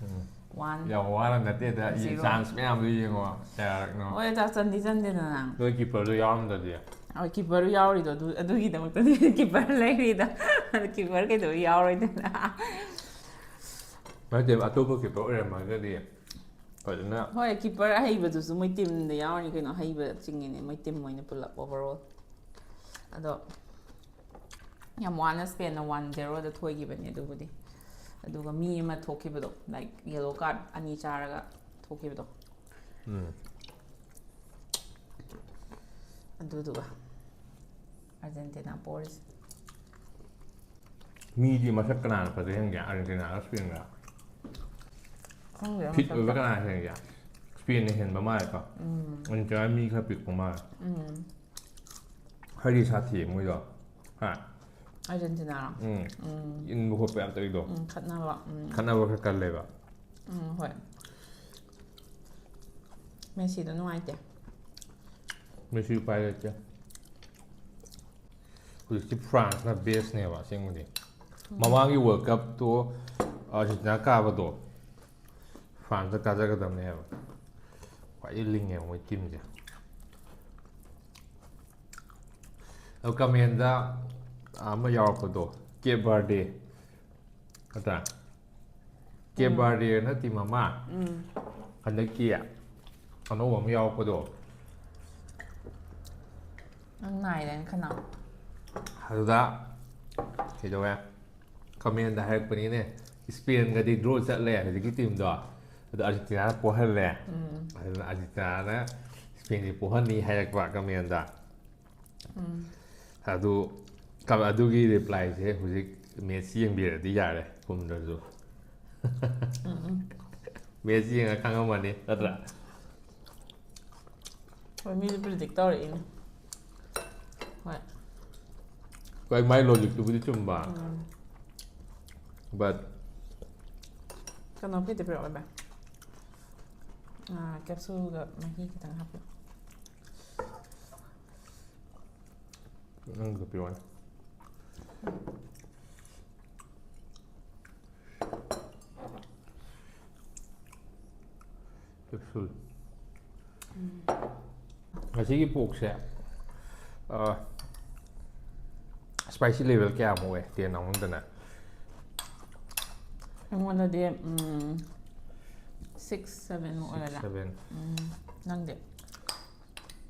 ꯎꯝ꯫ One꯫ ꯌꯥꯝ ꯋꯥꯅ ꯅꯠꯇꯦꯗ, Zero꯫ Chance ꯃꯌꯥꯝꯗꯣ ꯌꯦꯡꯉꯣ, ꯀꯌꯥꯔꯛꯅꯣ? ꯍꯣꯏ, ꯆꯟꯗꯤ ꯆꯟꯗꯦꯗꯅ꯫ ꯅꯣꯏ keeperꯗꯣ ꯌꯥꯎꯔꯝꯗ꯭ꯔꯗꯤ꯫ ꯍꯣꯏ, keeperꯗꯨ ꯌꯥꯎꯔꯤꯗꯣ ꯑꯗꯨ, ꯑꯗꯨꯒꯤꯗꯃꯛꯇꯗꯤ keeper ꯂꯩꯔꯤꯗꯣ꯫ ꯑꯗꯨ keeper ꯀꯩꯗꯧꯕꯩ ꯌꯥꯎꯔꯣꯏꯗꯣꯏꯅꯣ? ꯅꯠꯇꯦ, ꯑꯇꯣꯞꯄ keeper ꯑꯣꯏꯔꯝꯃꯒꯗꯤ ꯐꯖꯅ꯫ ꯍꯣꯏ, keeper ꯑꯍꯩꯕꯗꯨꯁꯨ ꯃꯣꯏ teamꯗ ꯌꯥꯎꯔꯤꯅꯤ ꯀꯩꯅꯣ, ꯑꯍꯩꯕ ꯆꯤꯡꯉꯤꯅꯦ ꯃꯣꯏ team ꯑꯣꯏꯅ ꯄꯨꯂꯞ overall꯫ ꯑꯗꯣ ꯌꯥꯝ ꯋꯥꯅ Spainꯅ one zeroꯗ ꯊꯣꯏꯈꯤꯕꯅꯦ ꯑꯗꯨꯕꯨꯗꯤ꯫ ꯑꯗꯨꯒ ꯃꯤ ꯑꯃ ꯊꯣꯛꯈꯤꯕꯗꯣ, like, yellow card ꯑꯅꯤ ꯆꯥꯔꯒ ꯊꯣꯛꯈꯤꯕꯗꯣ꯫ ꯎꯝ꯫ ꯑꯗꯨꯗꯨꯒ Argentina ꯄꯣꯔꯤꯁꯦ꯫ ꯃꯤꯗꯤ ꯃꯁꯛ ꯀꯅꯥꯅ ꯐꯖꯩ ꯍꯦꯟꯒꯦ, Argentinaꯒ Spainꯒ? ꯈꯪꯗꯦ Fit ꯑꯣꯏꯕ ꯃꯁꯛꯇ꯫ ꯀꯅꯥꯅ ꯍꯦꯟꯒꯦ? Spainꯅ ꯍꯦꯟꯕ ꯃꯥꯜꯂꯦꯀꯣ꯫ ꯎꯝ꯫ Argentina ꯃꯤ ꯈꯔ ꯄꯤꯛꯄ ꯃꯥꯜꯂꯦ꯫ ꯎꯝ꯫ ꯈꯔꯗꯤ ꯁꯥꯊꯤꯌꯦ ꯃꯣꯏꯗꯣ꯫ ꯍꯥ? Argentinaꯔꯣ? ꯎꯝ꯫ ꯎꯝ꯫ ꯏꯟꯕ ꯈꯣꯠꯄ ꯌꯥꯝ ꯇꯧꯔꯤꯗꯣ꯫ ꯎꯝ, ꯈꯠꯅꯕ꯫ ꯎꯝ꯫ ꯈꯠꯅꯕ ꯈꯔ ꯀꯜꯂꯦꯕ꯫ ꯎꯝ, ꯍꯣꯏ꯫ Messiꯗꯣ ꯅꯨꯡꯉꯥꯏꯇꯦ꯫ Messi ꯎꯄꯥꯏ ꯂꯩꯇꯦ꯫ ꯍꯧꯖꯤꯛꯇꯤ Franceꯅ bestꯅꯦꯕ ꯑꯁꯦꯡꯕꯗꯤ꯫ ꯃꯃꯥꯡꯒꯤ World Cupꯇꯣ Argentina ꯀꯥꯕꯗꯣ Franceꯅ ꯀꯥꯖꯒꯗꯕꯅꯦꯕ꯫ ꯈ꯭ꯋꯥꯏꯗꯒꯤ ꯂꯤꯡꯉꯦꯕ ꯃꯣꯏ teamꯁꯦ꯫ ꯑꯗꯣ commentꯗ ꯑꯃ ꯌꯥꯎꯔꯛꯄꯗꯣ, Cape Verde ꯅꯠꯇ꯭ꯔꯥ? Cape ꯎꯝ꯫ Verdeꯅ team ꯑꯃ, ꯎꯝ꯫ ꯍꯟꯗꯛꯀꯤ ꯑꯅꯧꯕ ꯑꯃ ꯌꯥꯎꯔꯛꯄꯗꯣ꯫ ꯅꯪ ꯅꯥꯏꯗꯅ ꯈꯅꯥꯎ꯫ ꯑꯗꯨꯗ ꯀꯩꯗꯧꯋꯦ? Commentꯗ ꯍꯥꯏꯔꯛꯄꯅꯤꯅꯦ, Spainꯒꯗꯤ draw ꯆꯠꯂꯦ ꯍꯧꯖꯤꯛꯀꯤ teamꯗꯣ, ꯑꯗꯣ Argentinaꯅ ꯄꯣꯍꯜꯂꯦ꯫ ꯎꯝ꯫ ꯑꯗꯨꯅ Argentinaꯅ Spainꯁꯦ ꯄꯣꯍꯟꯅꯤ ꯍꯥꯏꯔꯛꯄ commentꯗ꯫ ꯎꯝ꯫ ꯑꯗꯨ, ꯑꯗꯨꯒꯤ replyꯁꯦ ꯍꯧꯖꯤꯛ match ꯌꯦꯡꯕꯤꯔꯗꯤ ꯌꯥꯔꯦ, ꯈꯨꯝꯗ꯭ꯔꯁꯨ꯫ ꯎꯝ, ꯎꯝ꯫ Match ꯌꯦꯡꯉ ꯈꯪꯉꯝꯃꯅꯤ, ꯅꯠꯇ꯭ꯔꯥ? ꯍꯣꯏ, ꯃꯤꯁꯨ predict ꯇꯧꯔꯛꯏꯅꯦ꯫ ꯍꯣꯏ꯫ ꯍꯣꯏ, ꯃꯥꯏ logicꯇꯨꯕꯨꯗꯤ ꯆꯨꯝꯕ꯫ ꯎꯝ꯫ But ꯀꯩꯅꯣ ꯈꯤꯇ ꯄꯤꯔꯛꯑꯣ, ꯚꯥꯏ꯫ ꯑꯥ, capsuleꯒ ꯃꯍꯤ ꯈꯤꯇꯪ ꯍꯥꯞꯄꯤꯌꯨ꯫ ꯅꯪꯒꯤꯗꯣ ꯄꯤꯔꯛꯑꯣꯅꯦ꯫ ꯀꯦꯞꯁꯨꯜ꯫ ꯉꯁꯤꯒꯤ ꯄꯣꯛꯁꯦ ꯁ꯭ꯄꯥꯏꯁꯤ ꯂꯦꯚꯦꯜ ꯀꯌꯥꯃꯨꯛ ꯑꯣꯏ? ꯇꯦꯟ ꯑꯃꯗꯅ꯫ ꯑꯩꯉꯣꯟꯗꯗꯤ ꯁꯤꯛꯁ ꯁꯚꯦꯟꯃꯨꯛ ꯑꯣꯏꯔꯦ꯫ ꯁꯚꯦꯟ꯫ ꯎꯝ, ꯅꯪꯗꯤ?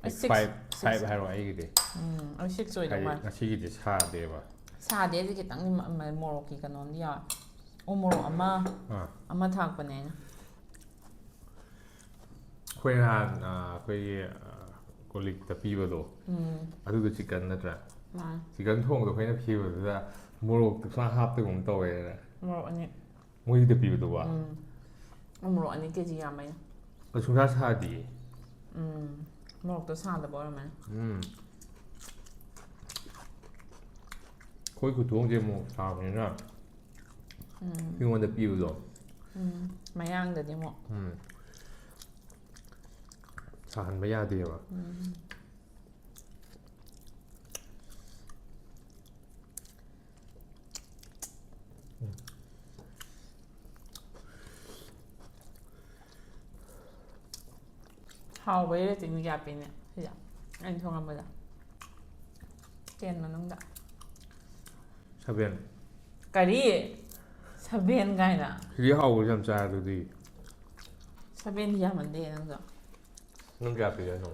ꯑꯩ ꯐꯥꯏꯚ ꯁꯤꯛꯁ꯫ ꯐꯥꯏꯚ ꯍꯥꯏꯔꯣ ꯑꯩꯒꯤꯗꯤ꯫ ꯎꯝ, ꯑꯩ ꯁꯤꯛꯁ ꯑꯣꯏꯗꯧ ꯍꯥꯏꯗꯤ ꯃꯥꯜꯂꯦ꯫ ꯉꯁꯤꯒꯤꯗꯤ ꯁꯥꯗꯦꯕ꯫ ꯁꯥꯗꯦ, ꯑꯩꯗꯤ ꯈꯤꯇꯪꯗꯤ ꯃ- ꯃ- ꯃꯣꯔꯣꯛꯀꯤ ꯀꯩꯅꯣꯝꯗꯤ ꯌꯥꯎꯋꯦ꯫ ꯎ ꯃꯣꯔꯣꯛ ꯑꯃ ꯑꯥ꯫ ꯑꯃ ꯊꯥꯛꯄꯅꯦ ꯑꯩꯅ꯫ ꯑꯩꯈꯣꯏ ꯅꯍꯥꯟ ꯑ, ꯑꯩꯈꯣꯏꯒꯤ ꯀꯣꯂꯤꯛꯇ ꯄꯤꯕꯗꯣ, ꯎꯝ, ꯑꯗꯨꯗꯣ ꯆꯤꯛꯀꯟ ꯅꯠꯇ꯭ꯔꯥ? ꯃꯥꯅꯦ꯫ ꯆꯤꯛꯀꯟ ꯊꯣꯡꯕꯗꯣ ꯑꯩꯈꯣꯏꯅ ꯄꯤꯕꯗꯨꯗ ꯃꯣꯔꯣꯛꯇꯨ ꯁꯨꯃꯥꯏꯅ ꯍꯥꯞꯇꯒꯨꯝ ꯇꯧꯋꯦꯅ꯫ ꯃꯣꯔꯣꯛ ꯑꯅꯤ꯫ ꯃꯣꯏꯒꯤꯗ ꯄꯤꯕꯗꯨꯕꯣ? ꯎꯝ꯫ ꯎ ꯃꯣꯔꯣꯛ ꯑꯅꯤ ꯀꯦꯖꯤ ꯌꯥꯝꯃꯦ꯫ ꯑꯗꯨ ꯁꯨꯡꯁꯥ ꯁꯥꯗꯤꯌꯦ꯫ ꯎꯝ꯫ ꯃꯣꯔꯣꯛꯇꯣ ꯁꯥꯗꯕ ꯑꯣꯏꯔꯝꯃꯅꯤ꯫ ꯎꯝ꯫ ꯑꯩꯈꯣꯏ ꯈꯨꯊꯣꯡꯁꯦ ꯑꯃꯨꯛ ꯁꯥꯕꯅꯤꯅ ꯎꯝ꯫ ꯑꯩꯉꯣꯟꯗ ꯄꯤꯕꯗꯣ꯫ ꯎꯝ꯫ ꯃꯌꯥꯡꯗꯗꯤ ꯑꯃꯨꯛ꯫ ꯎꯝ꯫ ꯁꯥꯍꯟꯕ ꯌꯥꯗꯦꯕ꯫ ꯎꯝ꯫ ꯍꯥꯎꯕꯩ ꯔꯦꯇꯤꯡꯗꯤ ꯀꯌꯥ ꯄꯤꯅꯤ ꯁꯤꯗ? ꯑꯩꯅ ꯊꯣꯡꯉꯝꯕꯗ꯫ ꯇꯦꯟ ꯃꯅꯨꯡꯗ꯫ ꯁꯚꯦꯟ꯫ ꯀꯔꯤ? ꯁꯚꯦꯟ ꯀꯥꯏꯅ? ꯁꯤꯗꯤ ꯍꯥꯎꯕꯁꯦ ꯌꯥꯝ ꯆꯥꯏ ꯑꯗꯨꯗꯤ꯫ ꯁꯚꯦꯟꯗꯤ ꯌꯥꯝꯃꯟꯗꯦ ꯅꯪꯁꯨ꯫ ꯅꯪ ꯀꯌꯥ ꯄꯤꯒꯦ ꯍꯥꯏꯅꯣ?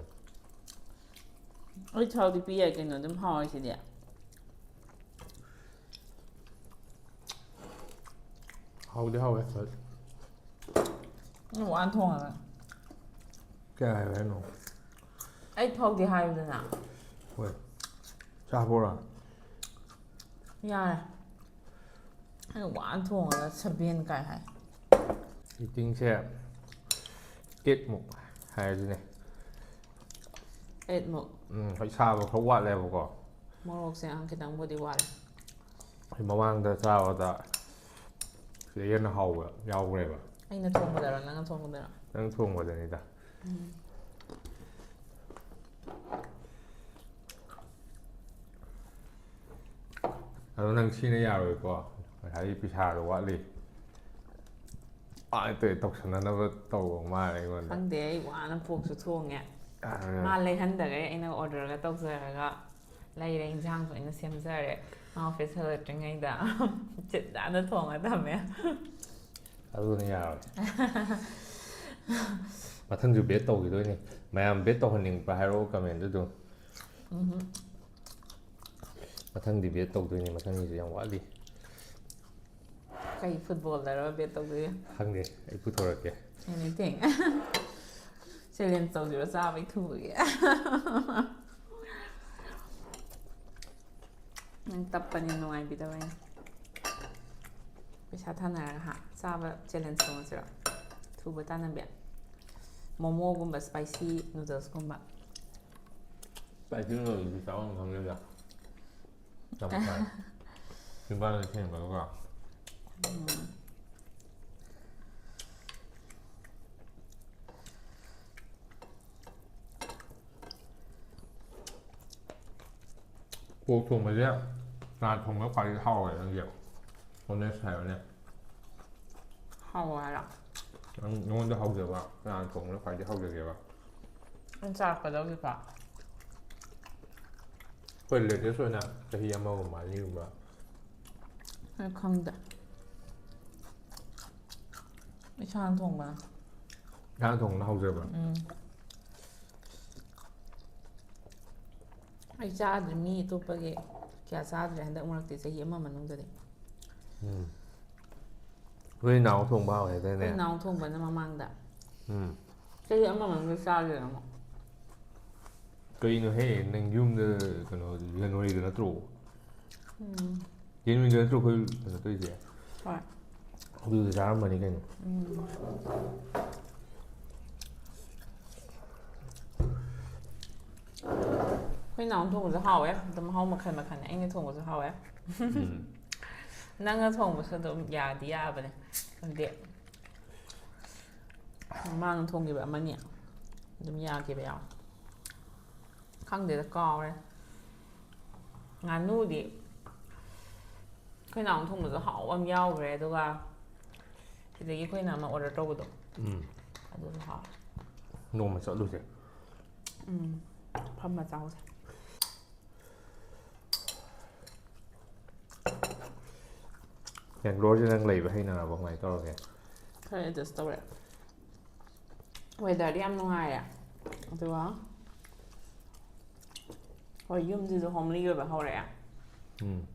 ꯑꯩ ꯊꯥꯎꯗꯤ ꯄꯤ ꯌꯥꯏ ꯀꯩꯅꯣ, ꯑꯗꯨꯝ ꯍꯥꯎꯔꯤꯁꯤꯗꯤ꯫ ꯍꯥꯎꯗꯤ ꯍꯥꯎꯋꯦ꯫ ꯅꯪ ꯋꯥꯅ ꯊꯣꯡꯉꯒ꯫ ꯀꯌꯥ ꯍꯥꯏꯕ ꯍꯥꯏꯅꯣ? ꯑꯩꯠ ꯐꯥꯎꯗꯤ ꯍꯥꯏꯌꯨꯗꯅ꯫ ꯍꯣꯏ꯫ ꯆꯥꯕ꯭ꯔꯣ? ꯌꯥꯔꯦ꯫ ꯑꯩꯅ ꯋꯥꯅ ꯊꯣꯡꯉꯒ ꯁꯚꯦꯟ ꯀꯥꯏ ꯍꯥꯏ꯫ ꯔꯦꯇꯤꯡꯁꯦ ꯑꯩꯠꯃꯨꯛ ꯍꯥꯏꯔꯁꯤꯅꯦ꯫ ꯑꯩꯠꯃꯨꯛ꯫ ꯎꯝ, ꯍꯣꯏ, ꯁꯥꯕ ꯈꯔ ꯋꯥꯠꯂꯦꯕꯀꯣ꯫ ꯃꯣꯔꯣꯛꯁꯦ ꯑꯪ ꯈꯤꯇꯪꯕꯨꯗꯤ ꯋꯥꯠꯂꯦ꯫ ꯑꯩ ꯃꯃꯥꯡꯗ ꯆꯥꯕꯗ ꯁꯤꯗ ꯍꯦꯟꯅ ꯍꯥꯎꯕ ꯌꯥꯎꯈ꯭ꯔꯦꯕ꯫ ꯑꯩꯅ ꯊꯣꯡꯕꯗꯔꯣ, ꯅꯪꯅ ꯊꯣꯡꯕꯗꯔꯣ? ꯅꯪ ꯊꯣꯡꯕꯗꯅꯤꯗ꯫ ꯎꯝ꯫ ꯑꯗꯣ ꯅꯪ ꯁꯤꯅ ꯌꯥꯔꯣꯏꯀꯣ, ꯉꯁꯥꯏꯒꯤ ꯄꯩꯁꯥꯗꯣ ꯋꯥꯠꯂꯤ꯫ ꯑꯥ, ꯇꯧ-, ꯇꯧꯁꯟꯅꯅꯕ ꯇꯧꯕ ꯃꯥꯜꯂꯦ ꯑꯩꯉꯣꯟꯗ꯫ ꯈꯪꯗꯦ, ꯑꯩ ꯋꯥꯅ ꯄꯣꯛꯁꯨ ꯊꯣꯡꯉꯦ꯫ ꯑ, ꯃꯥ ꯂꯩꯍꯟꯗꯈꯩ ꯑꯩꯅ ꯑꯣꯔꯗꯔꯒ ꯇꯧꯖꯔꯒ ꯂꯩꯔꯦ, ꯏꯟꯁꯥꯡꯁꯨ ꯑꯩꯅ ꯁꯦꯝꯖꯔꯦ꯫ ꯃꯥ ꯑꯣꯐꯤꯁ ꯍꯜꯂꯛꯇ꯭ꯔꯤꯉꯩꯗ ꯆꯤꯠ ꯅꯥꯟꯅ ꯊꯣꯡꯉ ꯊꯝꯃꯦ꯫ ꯑꯗꯨꯅ ꯌꯥꯔꯣꯏ꯫ ꯃꯊꯪꯁꯨ ꯕꯦꯠ ꯇꯧꯈꯤꯗꯣꯏꯅꯤ꯫ ꯃꯌꯥꯝ ꯕꯦꯠ ꯇꯧꯍꯟꯅꯤꯡꯕ꯭ꯔꯥ ꯍꯥꯏꯔꯛꯑꯣ ꯀꯃꯦꯟꯗ ꯑꯗꯨꯝ꯫ ꯎꯝꯍꯨꯝ꯫ ꯃꯊꯪꯗꯤ ꯕꯦꯠ ꯇꯧꯗꯣꯏꯅꯤ, ꯃꯊꯪꯒꯤꯁꯨ ꯌꯥꯝ ꯋꯥꯠꯂꯤ꯫ ꯀꯩ ꯐꯨꯠꯕꯣꯜꯗꯔꯣ ꯕꯦꯠ ꯇꯧꯗꯣꯏꯁꯦ? ꯈꯪꯗꯦ, ꯑꯩ ꯄꯨꯊꯣꯔꯛꯀꯦ꯫ Anything. ꯆꯦꯂꯦꯟꯖ ꯇꯧꯁꯤꯔꯣ ꯆꯥꯕꯩ ꯊꯨꯕꯒꯤ? ꯅꯪ ꯇꯞꯄꯅꯤ, ꯅꯨꯡꯉꯥꯏꯕꯤꯗꯕꯩꯅꯦ꯫ ꯄꯩꯁꯥ ꯊꯥꯅꯔꯒ ꯍꯥ ꯆꯥꯕ ꯆꯦꯂꯦꯟꯖ ꯇꯧꯅꯁꯤꯔꯣ? ꯊꯨꯕ ꯇꯥꯟꯅꯕꯤ꯫ ꯃꯣꯃꯣꯒꯨꯝꯕ, ꯁ꯭ꯄꯥꯏꯁꯤ ꯅꯨꯗꯜꯁꯀꯨꯝꯕ꯫ ꯁ꯭ꯄꯥꯏꯁꯤ ꯅꯨꯗꯜꯁꯇꯤ ꯆꯥꯐꯝ ꯈꯪꯗꯦꯗ꯫ ꯌꯥꯝ ꯐꯔꯦ꯫ ꯆꯤꯝꯕꯥꯜꯗ ꯊꯦꯡꯕꯒꯀꯣ꯫ ꯎꯝ꯫ ꯄꯣꯛ ꯊꯣꯡꯕꯁꯦ ꯀꯅꯥ ꯊꯣꯡꯕ ꯈ꯭ꯋꯥꯏꯗꯒꯤ ꯍꯥꯎꯋꯦ ꯅꯪꯒꯤ? Honest ꯍꯥꯏꯌꯨꯅꯦ꯫ ꯍꯥꯎꯋꯦ ꯍꯥꯏꯔꯣ? ꯅꯪ, ꯅꯉꯣꯟꯗ ꯍꯥꯎꯖꯕ ꯀꯅꯥꯅ ꯊꯣꯡꯕꯅ ꯈ꯭ꯋꯥꯏꯗꯒꯤ ꯍꯥꯎꯖꯒꯦꯕ? ꯑꯩꯅ ꯆꯥꯔꯛꯄꯗ ꯍꯧꯖꯤꯛꯐꯥꯎ꯫ ꯑꯩꯈꯣꯏ latest ꯑꯣꯏꯅ ꯆꯍꯤ ꯑꯃꯒꯨꯝꯕ ꯑꯅꯤꯒꯨꯝꯕ꯫ ꯑꯩ ꯈꯪꯗꯦ꯫ ꯏꯁꯥꯅ ꯊꯣꯡꯕꯅ꯫ ꯏꯁꯥꯅ ꯊꯣꯡꯕꯅ ꯍꯥꯎꯖꯕ꯫ ꯎꯝ꯫ ꯑꯩ ꯆꯥꯗ꯭ꯔꯤ, ꯃꯤ ꯑꯇꯣꯞꯄꯒꯤ ꯀꯌꯥ ꯆꯥꯗ꯭ꯔꯦ ꯍꯟꯗꯛ ꯃꯔꯛꯇꯤ, ꯆꯍꯤ ꯑꯃ ꯃꯅꯨꯡꯗꯗꯤ꯫ ꯎꯝ꯫ ꯑꯩꯈꯣꯏ ꯅꯥꯎ ꯊꯣꯡꯕ ꯍꯥꯎꯋꯦ ꯍꯥꯏꯗꯥꯏꯅꯦ? ꯑꯩꯈꯣꯏ ꯅꯥꯎ ꯊꯣꯡꯕꯅ ꯃꯃꯥꯡꯗ꯫ ꯎꯝ꯫ ꯆꯍꯤ ꯑꯃ ꯃꯅꯨꯡꯗ ꯆꯥꯗ꯭ꯔꯦ ꯑꯃꯨꯛ꯫ ꯀꯩꯅꯣꯍꯦ, ꯅꯪ ꯌꯨꯝꯗ ꯀꯩꯅꯣ January ꯗ ꯅꯠꯇ꯭ꯔꯣ? ꯎꯝ꯫ January ꯗ ꯅꯠꯇ꯭ꯔꯣ ꯑꯩꯈꯣꯏ ꯀꯩꯅꯣ ꯇꯧꯔꯤꯁꯦ? ꯍꯣꯏ꯫ ꯑꯗꯨꯗ ꯆꯥꯔꯝꯕꯅꯤ ꯀꯩꯅꯣ꯫ ꯎꯝ꯫ ꯑꯩꯈꯣꯏ ꯅꯥꯎꯅ ꯊꯣꯡꯕꯁꯨ ꯍꯥꯎꯋꯦ꯫ ꯑꯗꯨꯝ ꯃꯍꯥꯎ ꯃꯈꯜ ꯃꯈꯜꯅꯦ꯫ ꯑꯩꯅ ꯊꯣꯡꯕꯁꯨ ꯍꯥꯎꯋꯦ꯫ ꯎꯝ꯫ ꯅꯪꯅ ꯊꯣꯡꯕꯁꯨ ꯑꯗꯨꯝ ꯌꯥꯗꯤ ꯌꯥꯕꯅꯦ꯫ ꯍꯥꯏꯗꯤ ꯃꯃꯥꯡꯗ ꯊꯣꯡꯈꯤꯕ ꯑꯃꯅꯤ ꯑꯗꯨꯝ ꯌꯥꯈꯤꯕ ꯌꯥꯎꯋꯦ꯫ ꯈꯪꯗꯦꯗ, ꯀꯥꯎꯔꯦ꯫ ꯉꯥꯅꯨꯗꯤ ꯑꯩꯈꯣꯏ ꯅꯥꯎꯅ ꯊꯣꯡꯕꯁꯨ ꯍꯥꯎꯕ ꯑꯃ ꯌꯥꯎꯈ꯭ꯔꯦ, ꯑꯗꯨꯒ ꯁꯤꯗꯒꯤ ꯑꯩꯈꯣꯏꯅ ꯑꯃ ꯑꯣꯔꯗꯔ ꯇꯧꯕꯗꯣ, ꯎꯝ ꯑꯗꯨꯁꯨ ꯍꯥꯎꯋꯦ꯫ ꯅꯣꯡꯃ ꯆꯠꯂꯨꯁꯦ꯫ ꯎꯝ, ꯐꯝꯃ ꯆꯥꯎꯁꯦ꯫ ꯕꯦꯡꯒ꯭ꯂꯣꯔꯁꯦ ꯅꯪ ꯂꯩꯕ ꯍꯩꯅꯔꯕꯣ? ꯀꯃꯥꯏꯅ ꯇꯧꯔꯒꯦ? ꯈꯔ ꯑꯦꯗꯖꯁ ꯇꯧꯔꯦ꯫ ꯋꯦꯗꯔꯗꯤ ꯌꯥꯝ ꯅꯨꯡꯉꯥꯏꯔꯦ, ꯑꯗꯨꯒ ꯍꯣꯏ, ꯌꯨꯝꯁꯤꯁꯨ ꯍꯣꯝꯂꯤ ꯑꯣꯏꯕ ꯍꯧꯔꯛꯑꯦ꯫ ꯎꯝ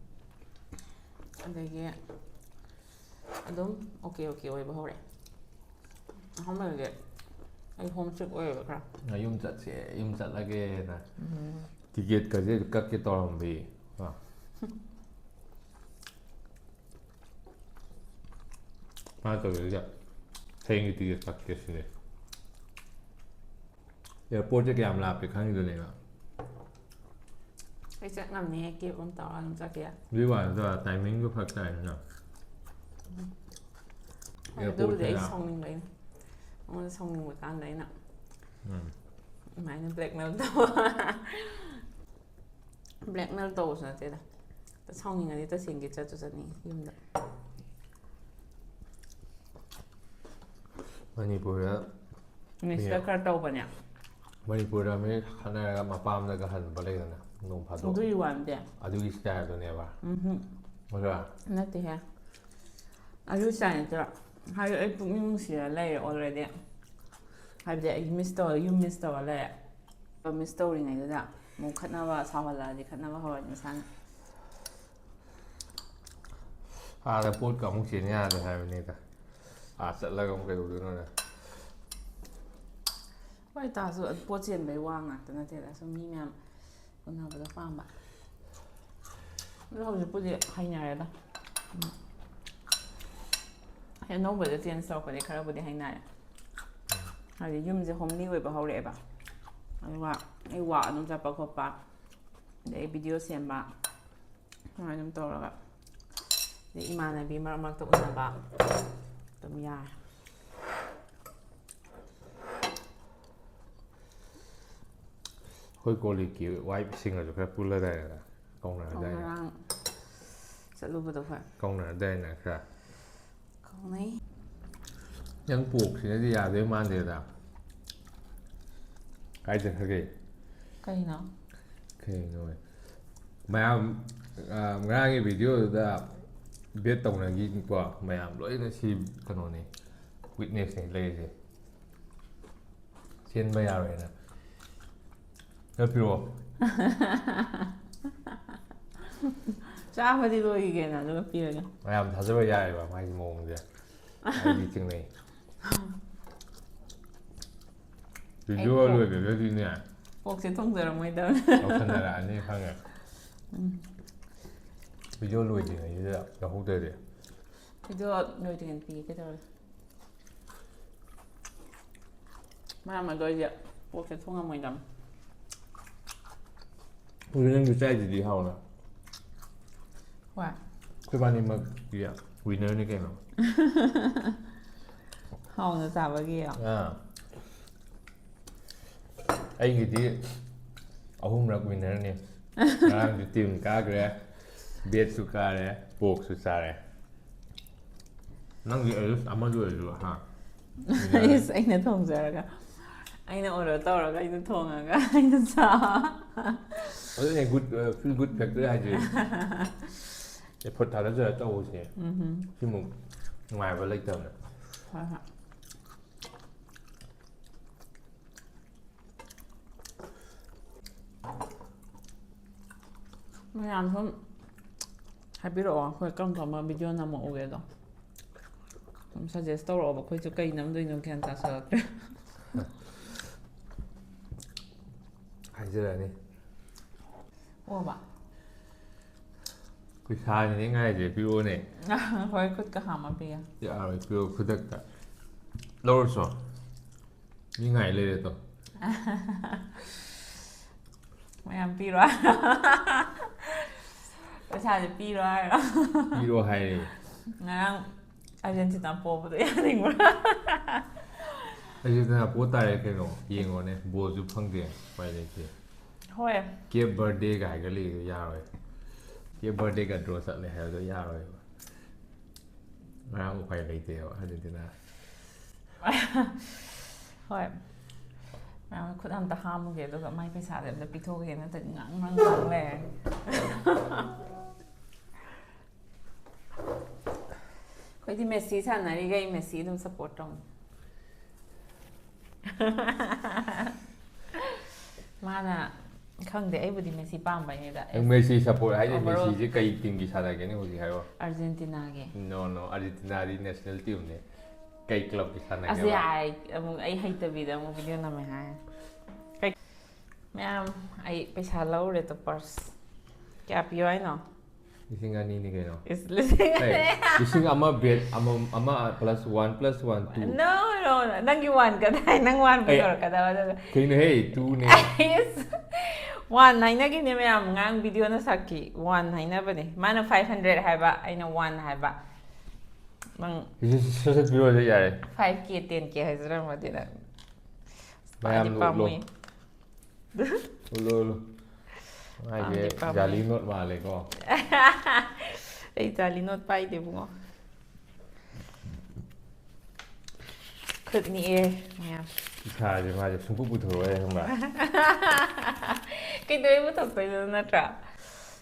ꯑꯗꯒꯤ ꯑꯗꯨꯝ ꯑꯣꯀꯦ ꯑꯣꯀꯦ ꯑꯣꯏꯕ ꯍꯧꯔꯛꯑꯦ꯫ ꯑꯍꯥꯟꯕꯗꯗꯤ ꯑꯩ ꯍꯣꯝ ꯁꯤꯛ ꯑꯣꯏꯌꯦꯕ ꯈꯔ꯫ ꯌꯨꯝ ꯆꯠꯁꯦ, ꯌꯨꯝ ꯆꯠꯂꯒꯦꯅ ꯇꯤꯀꯦꯠꯀꯁꯦ ꯀꯛꯀꯦ ꯇꯧꯔꯝꯕꯤ꯫ ꯑ꯫ ꯃꯥ ꯇꯧꯔꯤꯁꯦ ꯍꯌꯦꯡꯒꯤ ꯇꯤꯀꯦꯠ ꯀꯛꯀꯦ ꯁꯤꯅꯦ꯫ ꯑꯦꯌꯥꯔꯄꯣꯔꯠꯁꯦ ꯀꯌꯥꯝ ꯂꯥꯞꯄꯦ ꯈꯪꯉꯤꯗꯨꯅꯦꯕ꯫ ꯑꯩ ꯆꯠ ꯉꯝꯅꯤꯍꯦ, ꯀꯦꯕ ꯑꯃ ꯇꯧꯔꯒ ꯑꯗꯨꯝ ꯆꯠꯈꯤ ꯌꯥꯏ꯫ ꯑꯗꯨꯏ ꯋꯥꯅꯤꯗ, ꯇꯥꯏꯃꯤꯡꯗꯣ ꯐꯔꯛ ꯇꯥꯏꯗꯅ꯫ ꯍꯣꯏ, ꯑꯗꯨꯕꯨꯗꯤ ꯑꯩ ꯑꯦꯌꯥꯔꯄꯣꯔꯠꯁꯤꯅ ꯁꯥꯎꯅꯤꯡꯕꯩꯅꯦ꯫ ꯑꯩꯉꯣꯟꯗ ꯁꯥꯎꯅꯤꯡꯕ ꯀꯥꯟꯗ ꯑꯩꯅ ꯎꯝ꯫ ꯑꯗꯨꯃꯥꯏꯅ ꯕ꯭ꯂꯦꯛꯃꯦꯜ ꯇꯧꯕ꯫ ꯕ꯭ꯂꯦꯛꯃꯦꯜ ꯇꯧꯕꯁꯨ ꯅꯠꯇꯦꯗ꯫ ꯁꯥꯎꯅꯤꯡꯉꯗꯤ ꯇꯁꯦꯡꯒꯤ ꯆꯠꯁꯨ ꯆꯠꯅꯤꯡꯉꯤ ꯌꯨꯝꯗ꯫ ꯃꯅꯤꯄꯨꯔꯗ ꯃꯤꯁꯇ ꯈꯔ ꯇꯧꯕꯅꯦ꯫ ꯃꯅꯤꯄꯨꯔꯗ ꯃꯤ ꯈꯠꯅꯔꯒ ꯃꯄꯥꯝꯗꯒ ꯍꯟꯕ ꯂꯩꯗꯅ, ꯅꯣꯡ ꯐꯥꯗꯣꯛ꯫ ꯑꯗꯨꯒꯤ ꯋꯥ ꯅꯠꯇꯦ꯫ ꯑꯗꯨꯒꯤ ꯁ꯭ꯇꯥꯏꯜꯗꯨꯅꯦꯕ꯫ ꯎꯝꯍꯨꯝ꯫ ꯑꯗꯨꯔ? ꯅꯠꯇꯦꯍꯦ꯫ ꯑꯗꯨ ꯁ꯭ꯇꯥꯏꯜ ꯅꯠꯇꯦꯕ꯫ ꯍꯥꯏꯗꯤ ꯑꯩ ꯄꯨꯛꯅꯤꯡ ꯅꯨꯡꯁꯤꯔ ꯂꯩꯔꯦ already꯫ ꯍꯥꯏꯕꯗꯤ ꯑꯩ ꯃꯤꯁ ꯇꯧꯔ, ꯌꯨꯝ ꯃꯤꯁ ꯇꯧꯔ ꯂꯩꯔꯦ꯫ ꯃꯤꯁ ꯇꯧꯔꯤꯉꯩꯗꯨꯗ ꯑꯃꯨꯛ ꯈꯠꯅꯕ ꯁꯥꯎꯍꯜꯂꯛꯑꯗꯤ ꯈꯠꯅꯕ ꯍꯧꯔꯅꯤ ꯃꯁꯥꯅ꯫ ꯑꯥꯗ ꯄꯣꯠꯀ ꯑꯃꯨꯛ ꯆꯦꯟ ꯌꯥꯗꯦ ꯍꯥꯏꯕꯅꯤꯗ꯫ ꯑꯥ ꯆꯠꯂꯒ ꯑꯃꯨꯛ ꯀꯩꯗꯧꯗꯣꯏꯅꯣꯅꯦ? ꯍꯣꯏ, ꯇꯥꯁꯨ ꯄꯣꯠ ꯆꯦꯟꯕꯩ ꯋꯥ ꯉꯥꯛꯇ ꯅꯠꯇꯦꯗ, ꯁꯨꯝ ꯃꯤ ꯃꯌꯥꯝ ꯎꯅꯕꯗꯣ ꯄꯥꯝꯕ꯫ ꯑꯗꯣ ꯍꯧꯖꯤꯛꯄꯨꯗꯤ ꯍꯩꯅꯔꯦꯗ꯫ ꯎꯝ꯫ ꯑꯅꯧꯕꯗ ꯆꯦꯟꯖ ꯇꯧꯔꯛꯄꯗꯤ ꯈꯔꯕꯨꯗꯤ ꯍꯩꯅꯔꯦ꯫ ꯍꯥꯏꯗꯤ ꯌꯨꯝꯁꯦ ꯍꯣꯝꯂꯤ ꯑꯣꯏꯕ ꯍꯧꯔꯛꯑꯦꯕ꯫ ꯑꯗꯨꯒ ꯑꯩ ꯋꯥꯛ ꯑꯗꯨꯝ ꯆꯠꯄ ꯈꯣꯠꯄ, ꯑꯗꯩ ꯚꯤꯗꯤꯑꯣ ꯁꯦꯝꯕ, ꯁꯨꯃꯥꯏꯅ ꯑꯗꯨꯝ ꯇꯧꯔꯒ, ꯑꯗꯩ ꯏꯃꯥꯟꯅꯕꯤ ꯃꯔꯛ ꯃꯔꯛꯇ ꯎꯅꯕ ꯑꯗꯨꯝ ꯌꯥꯔꯦ꯫ ꯑꯩꯈꯣꯏ ꯀꯣꯂꯤꯛꯀꯤ ꯋꯥꯏꯞꯁꯤꯡꯒꯁꯨ ꯈꯔ ꯄꯨꯜꯂꯗꯥꯏꯅꯦ, ꯀꯧꯅꯔꯗꯥꯏꯅꯦ? ꯉꯔꯥꯡ ꯆꯠꯂꯨꯕꯗꯣ ꯍꯣꯏ꯫ ꯀꯧꯅꯔꯗꯥꯏꯅꯦ ꯈꯔ꯫ ꯀꯧꯅꯩ꯫ ꯅꯪ ꯄꯣꯛꯁꯤꯅꯗꯤ ꯌꯥꯗꯣꯏ ꯃꯥꯟꯗꯦꯗ꯫ ꯀꯥꯏ ꯆꯠꯈ꯭ꯔꯒꯦ? ꯀꯩꯅꯣ? ꯀꯩꯅꯣ? ꯃꯌꯥꯝ, ꯑ, ꯉꯔꯥꯡꯒꯤ ꯚꯤꯗꯤꯑꯣꯗꯨꯗ ꯕꯦꯠ ꯇꯧꯅꯈꯤꯀꯣ, ꯃꯌꯥꯝ ꯂꯣꯏꯅ ꯁꯤ ꯀꯩꯅꯣꯅꯦ, ꯋꯤꯠꯅꯦꯁꯅꯦ ꯂꯩꯔꯤꯁꯦ꯫ ꯆꯦꯟꯕ ꯌꯥꯔꯣꯏꯅ꯫ ꯅꯪ ꯄꯤꯔꯛꯑꯣ꯫ ꯆꯥꯕꯗꯤ ꯂꯣꯏꯈꯤꯒꯦꯅ ꯑꯗꯨꯒ ꯄꯤꯔꯒꯦ꯫ ꯃꯌꯥꯝ ꯊꯥꯖꯕ ꯌꯥꯔꯦꯕ ꯃꯥꯒꯤ ꯃꯑꯣꯡꯁꯦ꯫ ꯑꯩꯗꯤ ꯆꯤꯡꯅꯩ꯫ ꯚꯤꯗꯤꯑꯣ ꯑꯩ ꯄꯣꯛ- ꯂꯣꯏꯕꯒꯗꯤꯅꯦ꯫ ꯄꯣꯛꯁꯦ ꯊꯣꯡꯖꯔꯝꯃꯣꯏꯗꯕꯅꯤ꯫ ꯂꯧꯁꯟꯅꯔꯛꯑꯅꯤ ꯈꯪꯉꯦ꯫ ꯚꯤꯗꯤꯑꯣ ꯂꯣꯏꯗ꯭ꯔꯤꯉꯩꯁꯤꯗ ꯂꯧꯍꯧꯗ꯭ꯔꯗꯤ꯫ ꯚꯤꯗꯤꯑꯣ ꯂꯣꯏꯗ꯭ꯔꯤꯉꯩꯗ ꯄꯤꯒꯦ ꯀꯩꯗꯧꯔꯒꯦ? ꯃꯌꯥꯝ ꯑꯗꯣ ꯑꯩꯁꯦ ꯄꯣꯛꯁꯦ ꯊꯣꯡꯉꯝꯃꯣꯏꯗꯕꯅꯤ꯫ ꯍꯧꯖꯤꯛ ꯅꯪꯁꯨ ꯆꯥꯏꯗꯨꯗꯤ ꯍꯥꯎꯅ꯫ ꯍꯣꯏ꯫ ꯑꯩꯈꯣꯏꯕꯥꯅꯤꯃꯛꯀꯤ ꯋꯤꯟꯅꯔꯅꯤ ꯀꯩꯅꯣ꯫ ꯍꯥꯎꯅ ꯆꯥꯕꯒꯤ꯫ ꯑꯥ꯫ ꯑꯩꯒꯤꯗꯤ ꯑꯍꯨꯝꯔꯛ ꯋꯤꯟꯅꯔꯅꯤ꯫ ꯉꯔꯥꯡꯁꯨ ꯇꯤꯝ ꯀꯥꯈ꯭ꯔꯦ, ꯕꯦꯠꯁꯨ ꯀꯥꯔꯦ, ꯄꯣꯛꯁꯨ ꯆꯥꯔꯦ꯫ ꯅꯪꯒꯤ ꯑꯦꯠꯂꯤꯁ ꯑꯃꯗꯤ ꯑꯣꯏꯔꯁꯨ, ꯍꯥ? ꯏꯁ, ꯑꯩꯅ ꯊꯣꯡꯖꯔꯒ, ꯑꯩꯅ ꯑꯣꯔꯗꯔ ꯇꯧꯔꯒ, ꯑꯩꯅ ꯊꯣꯡꯉꯒ, ꯑꯩꯅ ꯆꯥ꯫ ꯑꯗꯨꯅꯦ ꯒꯨꯗ, ꯑ, ꯐꯤꯜ ꯒꯨꯗ ꯐꯦꯛꯇꯔ ꯍꯥꯏꯁꯦ꯫ ꯑꯦꯐꯣꯔꯠ ꯊꯥꯗꯖꯔ ꯇꯧꯕꯁꯦ꯫ ꯎꯝ꯫ ꯁꯤꯃꯨꯛ ꯅꯨꯡꯉꯥꯏꯕ ꯂꯩꯇꯕꯅꯦ꯫ ꯍꯣꯏ, ꯍꯣꯏ꯫ ꯃꯌꯥꯝ ꯁꯨꯝ ꯍꯥꯏꯕꯤꯔꯛꯑꯣ, ꯑꯩꯈꯣꯏ ꯀꯔꯝ ꯀꯔꯝꯕ ꯚꯤꯗꯤꯑꯣ ꯅꯝꯃꯛꯎꯒꯦꯗꯣ꯫ ꯁꯨꯝ ꯁꯖꯦꯁ ꯇꯧꯔꯛꯑꯣꯕ, ꯑꯩꯈꯣꯏꯁꯨ ꯀꯩ ꯅꯝꯗꯣꯏꯅꯣ ꯒ꯭ꯌꯥꯟ ꯇꯥꯁꯜꯂꯛꯇ꯭ꯔꯦ꯫ ꯍꯥꯏꯖꯔꯛꯑꯅꯤ꯫ ꯑꯣꯕ꯫ ꯄꯩꯁꯥꯅꯤꯅꯦ ꯉꯥꯏꯁꯦ, ꯄꯤꯔꯛꯑꯣꯅꯦ꯫ ꯍꯣꯏ, ꯈꯨꯠꯀ ꯍꯥꯝꯃ ꯄꯤꯒꯦ꯫ ꯌꯥꯔꯣꯏ, ꯄꯤꯔꯛꯑꯣ ꯈꯨꯗꯛꯇ꯫ ꯂꯧꯔꯁꯨ꯫ ꯃꯤ ꯉꯥꯏ ꯂꯩꯔꯦ ꯇꯣ꯫ ꯃꯌꯥꯝ ꯄꯤꯔꯣ ꯍꯥꯏꯔꯣ? ꯄꯩꯁꯥꯁꯦ ꯄꯤꯔꯣ ꯍꯥꯏꯔꯣ? ꯄꯤꯔꯣ ꯍꯥꯏꯔꯦ꯫ ꯉꯔꯥꯡ ꯑꯥꯔꯖꯦꯟꯇꯤꯅꯥ ꯄꯣꯕꯗꯣ ꯌꯥꯅꯤꯡꯕ꯭ꯔꯥ? ꯑꯥꯔꯖꯦꯟꯇꯤꯅꯥ ꯄꯣ ꯇꯥꯔꯦ ꯀꯩꯅꯣ, ꯌꯦꯡꯉꯣꯅꯦ, ꯕꯣꯜꯁꯨ ꯐꯪꯗꯦ, ꯎꯄꯥꯏ ꯂꯩꯇꯦ꯫ ꯍꯣꯏ꯫ ꯀꯦꯞ ꯕꯔꯗꯦꯒ ꯍꯥꯏꯒꯠꯂꯛꯏꯗꯣ ꯌꯥꯔꯣꯏ꯫ ꯀꯦꯞ ꯕꯔꯗꯦꯒ ꯗ꯭ꯔꯣ ꯆꯠꯂꯦ ꯍꯥꯏꯕꯗꯣ ꯌꯥꯔꯣꯏꯕ꯫ ꯉꯔꯥꯡ ꯎꯄꯥꯏ ꯂꯩꯇꯦꯕ ꯑꯥꯔꯖꯦꯟꯇꯤꯅꯥ꯫ ꯍꯣꯏ꯫ ꯃꯌꯥꯝ ꯈꯨꯠ ꯑꯝꯇ ꯍꯥꯝꯃꯨꯒꯦ, ꯑꯗꯨꯒ ꯃꯥꯏ ꯄꯩꯁꯥꯁꯦ ꯑꯝꯇ ꯄꯤꯊꯣꯛꯈꯤꯒꯦ, ꯅꯠꯇ꯭ꯔꯗꯤ ꯉꯥꯡ ꯉꯥꯡ ꯉꯥꯡ ꯂꯩꯔꯦ꯫ ꯑꯩꯈꯣꯏꯗꯤ ꯃꯦꯁꯤ ꯁꯥꯟꯅꯔꯤꯈꯩ ꯃꯦꯁꯤ ꯑꯗꯨꯝ ꯁꯞꯄꯣꯔꯠ ꯇꯧꯅꯤ꯫ ꯃꯥꯅ ꯈꯪꯗꯦ, ꯑꯩꯕꯨꯗꯤ ꯃꯦꯁꯤ ꯄꯥꯝꯕꯩꯅꯤꯗ꯫ ꯅꯪ ꯃꯦꯁꯤ ꯁꯞꯄꯣꯔꯠ ꯍꯥꯏꯁꯦ, Overall. ꯃꯦꯁꯤꯁꯦ ꯀꯩ ꯇꯤꯝꯒꯤ ꯁꯥꯟꯅꯒꯦꯅꯦ ꯍꯧꯖꯤꯛ ꯍꯥꯏꯔꯣ? ꯑꯥꯔꯖꯦꯟꯇꯤꯅꯥꯒꯤ꯫ No, no, ꯑꯥꯔꯖꯦꯟꯇꯤꯅꯥꯗꯤ ꯅꯦꯁꯅꯦꯜ ꯇꯤꯝꯅꯦ꯫ ꯀꯩ ꯀ꯭ꯂꯕꯀꯤ ꯑꯁꯤ ꯁꯥꯟꯅꯒꯦꯕ? ꯌꯥꯔꯦ, ꯑꯃꯨꯛ ꯑꯩ ꯍꯩꯇꯕꯤꯗ ꯑꯃꯨꯛ ꯚꯤꯗꯤꯑꯣ ꯅꯝꯃꯦ ꯍꯥꯏ꯫ ꯀꯩ-, ꯃꯌꯥꯝ, ꯑꯩ ꯄꯩꯁꯥ ꯂꯧꯔꯦ ꯇꯣ ꯄꯔꯁ꯫ ꯀꯌꯥ ꯄꯤꯌꯣ ꯍꯥꯏꯅꯣ? ꯂꯤꯁꯤꯡ ꯑꯅꯤꯅꯤ ꯀꯩꯅꯣ꯫ ꯏꯁ, ꯂꯤꯁꯤꯡ ꯑꯅꯤ꯫ ꯍꯦ, ꯂꯤꯁꯤꯡ ꯑꯃ ꯕꯦꯠ ꯑꯃ, ꯑꯃ plus one plus one two. No, no, no. ꯅꯪꯒꯤ ꯋꯥꯟ ꯀꯗꯥꯏ? ꯅꯪ ꯋꯥꯟ ꯑꯩ- ꯄꯨꯊꯣꯔꯛꯀꯗꯕ ꯑꯗꯨꯒ꯫ ꯀꯩꯅꯣꯍꯦ, ꯇꯨꯅꯦ꯫ ꯏꯁ! ꯋꯥꯟ ꯍꯥꯏꯅꯒꯤꯅꯦ ꯃꯌꯥꯝ, ꯉꯔꯥꯡ ꯚꯤꯗꯤꯑꯣꯅ ꯁꯛꯈꯤ꯫ ꯋꯥꯟ ꯍꯥꯏꯅꯕꯅꯦ꯫ ꯃꯥꯅ ꯐꯥꯏꯚ ꯍꯟꯗ꯭ꯔꯦꯠ ꯍꯥꯏꯕ, ꯑꯩꯅ ꯋꯥꯟ ꯍꯥꯏꯕ꯫ ꯅꯪ ꯁꯠ ꯁꯠ ꯄꯤꯔꯣꯁꯦ ꯌꯥꯔꯦ꯫ ꯐꯥꯏꯚ ꯀꯦ, ꯇꯦꯟ ꯀꯦ ꯍꯥꯏꯖꯔꯝꯃꯗꯤ ꯅꯪ꯫ ꯃꯌꯥꯝ ꯄꯥꯗꯤ ꯅꯣꯛꯂꯣ꯫ ꯄꯥꯝꯃꯨꯏ꯫ ꯎꯠꯂꯣ, ꯎꯠꯂꯣ꯫ ꯃꯥꯏꯁꯦ ꯄꯥꯝꯗꯤ ꯄꯥꯝꯃꯨꯏ꯫ ꯖꯥꯂꯤ ꯅꯣꯠ ꯃꯥꯜꯂꯦꯀꯣ꯫ ꯑꯩ ꯖꯥꯂꯤ ꯅꯣꯠ ꯄꯥꯏꯗꯦ, ꯏꯕꯨꯡꯉꯣ꯫ ꯈꯨꯠ ꯅꯤꯛꯑꯦ ꯃꯌꯥꯝ꯫ ꯏꯁꯥꯁꯦ ꯃꯥꯁꯦ ꯁꯨꯡꯄꯨ ꯄꯨꯊꯣꯔꯛꯑꯣꯏ ꯈꯪꯕ꯭ꯔꯥ? ꯀꯩꯗꯧꯕꯩ ꯄꯨꯊꯣꯛꯇꯣꯏꯅꯣ ꯅꯠꯇ꯭ꯔꯥ?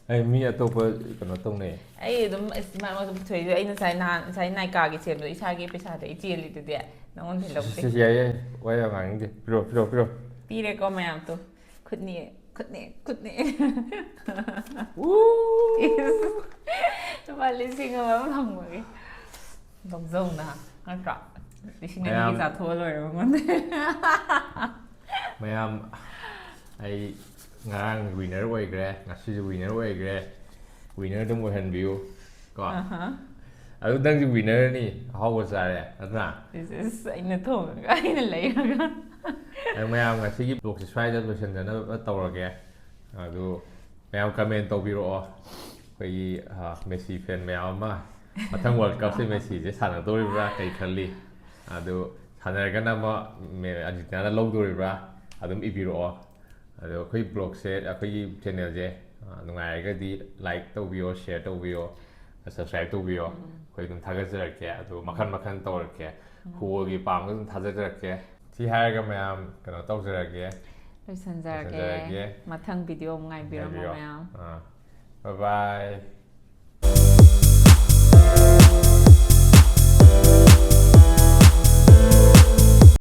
ꯑꯩ ꯃꯤ ꯑꯇꯣꯞꯄ ꯀꯩꯅꯣ ꯇꯧꯅꯩ꯫ ꯑꯩ ꯑꯗꯨꯝ ꯑꯁ ꯃꯔꯛ ꯃꯔꯛꯇ ꯄꯨꯊꯣꯛꯏꯗꯣ, ꯑꯩ ꯉꯁꯥꯏ ꯅꯍꯥꯟ, ꯉꯁꯥꯏ ꯅꯥꯏꯀꯥꯒꯤ ꯁꯦꯜꯗꯣ ꯏꯁꯥꯒꯤ ꯄꯩꯁꯥꯗ ꯑꯩ ꯆꯦꯜꯂꯤꯗꯨꯗꯤ, ꯅꯉꯣꯟꯗ ꯂꯧꯗꯦ꯫ ꯁꯤ, ꯁꯤ, ꯌꯥꯏ, ꯌꯥꯏ, ꯋꯥ ꯌꯥꯝ ꯉꯥꯡꯅꯤꯡꯗꯦ꯫ ꯄꯤꯔꯣ, ꯄꯤꯔꯣ, ꯄꯤꯔꯣ꯫ ꯄꯤꯔꯦꯀꯣ ꯃꯌꯥꯝꯗꯣ꯫ ꯈꯨꯠꯅꯤ, ꯈꯨꯠꯅꯤ, ꯈꯨꯠꯅꯤ꯫ ꯏꯁ, ꯂꯨꯄꯥ ꯂꯤꯁꯤꯡ ꯑꯃ ꯐꯪꯕꯒꯤ ꯂꯧꯖꯧꯅ, ꯅꯠꯇ꯭ꯔꯣ? ꯂꯤꯁꯤꯡ ꯑꯅꯤꯒꯤ ꯃꯌꯥꯝ ꯆꯥꯊꯣꯛꯑ ꯂꯣꯏꯔꯦ ꯃꯉꯣꯟꯗ꯫ ꯃꯌꯥꯝ, ꯑꯩ ꯉꯔꯥꯡ ꯋꯤꯅꯔ ꯑꯣꯏꯈ꯭ꯔꯦ, ꯉꯁꯤꯁꯨ ꯋꯤꯅꯔ ꯑꯣꯏꯈ꯭ꯔꯦ꯫ ꯋꯤꯅꯔ ꯑꯗꯨꯝ ꯑꯣꯏꯍꯟꯕꯤꯌꯨ ꯀꯣ꯫ ꯑꯍ꯫ ꯑꯗꯨ ꯅꯪꯁꯨ ꯋꯤꯅꯔꯅꯤ, ꯑꯍꯥꯎꯕ ꯆꯥꯔꯦ, ꯅꯠꯇ꯭ꯔꯥ? ꯏꯁ, ꯏꯁ, ꯑꯩꯅ ꯊꯣꯡꯉꯒ ꯑꯩꯅ ꯂꯩꯔꯒ꯫ ꯑꯗꯨ ꯃꯌꯥꯝ ꯉꯁꯤꯒꯤ ꯕ꯭ꯂꯣꯛꯁꯦ ꯁ꯭ꯋꯥꯏꯗ ꯂꯣꯏꯁꯤꯟꯖꯅꯕ ꯇꯧꯔꯒꯦ꯫ ꯑꯗꯨ ꯃꯌꯥꯝ ꯀꯃꯦꯟ ꯇꯧꯕꯤꯔꯛꯑꯣ꯫ ꯑꯩꯈꯣꯏꯒꯤ, ꯑ, ꯃꯦꯁꯤ ꯐꯦꯟ ꯃꯌꯥꯝ ꯑꯃ ꯃꯊꯪ ꯋꯥꯔꯜ ꯀꯞꯁꯦ ꯃꯦꯁꯤꯁꯦ ꯁꯥꯟꯅꯗꯣꯔꯤꯕ꯭ꯔꯥ, ꯀꯩ ꯈꯜꯂꯤ? ꯑꯗꯨ ꯁꯥꯟꯅꯔꯒꯅ ꯑꯃ ꯃꯦ-, ꯑꯥꯔꯖꯦꯟꯇꯤꯅꯥꯅ ꯂꯧꯗꯣꯔꯤꯕ꯭ꯔꯥ? ꯑꯗꯨꯝ ꯏꯕꯤꯔꯛꯑꯣ꯫ ꯑꯗꯣ ꯑꯩꯈꯣꯏ ꯕ꯭ꯂꯣꯒꯁꯦ, ꯑꯩꯈꯣꯏꯒꯤ ꯆꯦꯅꯦꯜꯁꯦ ꯅꯨꯡꯉꯥꯏꯔꯒꯗꯤ ꯂꯥꯏꯛ ꯇꯧꯕꯤꯌꯣ, ꯁꯤꯌꯔ ꯇꯧꯕꯤꯌꯣ, ꯁꯕꯁꯀ꯭ꯔꯥꯏꯕ ꯇꯧꯕꯤꯌꯣ꯫ ꯑꯩꯈꯣꯏ ꯑꯗꯨꯝ ꯊꯥꯒꯠꯆꯔꯛꯀꯦ꯫ ꯑꯗꯣ ꯃꯈꯟ ꯃꯈꯟ ꯇꯧꯔꯛꯀꯦ꯫ ꯍꯨꯑꯣꯒꯤ ꯄꯥꯝꯕ ꯑꯗꯨꯝ ꯊꯥꯖꯖꯔꯛꯀꯦ꯫ ꯁꯤ ꯍꯥꯏꯔꯒ ꯃꯌꯥꯝ ꯀꯩꯅꯣ ꯇꯧꯖꯔꯒꯦ꯫ ꯂꯣꯏꯁꯟꯖꯔꯒꯦ꯫ ꯂꯣꯏꯁꯟꯖꯔꯒꯦ꯫ ꯃꯊꯪ ꯚꯤꯗꯤꯑꯣ ꯑꯃꯨꯛ ꯉꯥꯏꯕꯤꯔꯝꯃꯣ ꯉꯥꯏꯕꯤꯌꯣ꯫ ꯃꯌꯥꯝ꯫ ꯑꯥ꯫ Bye bye꯫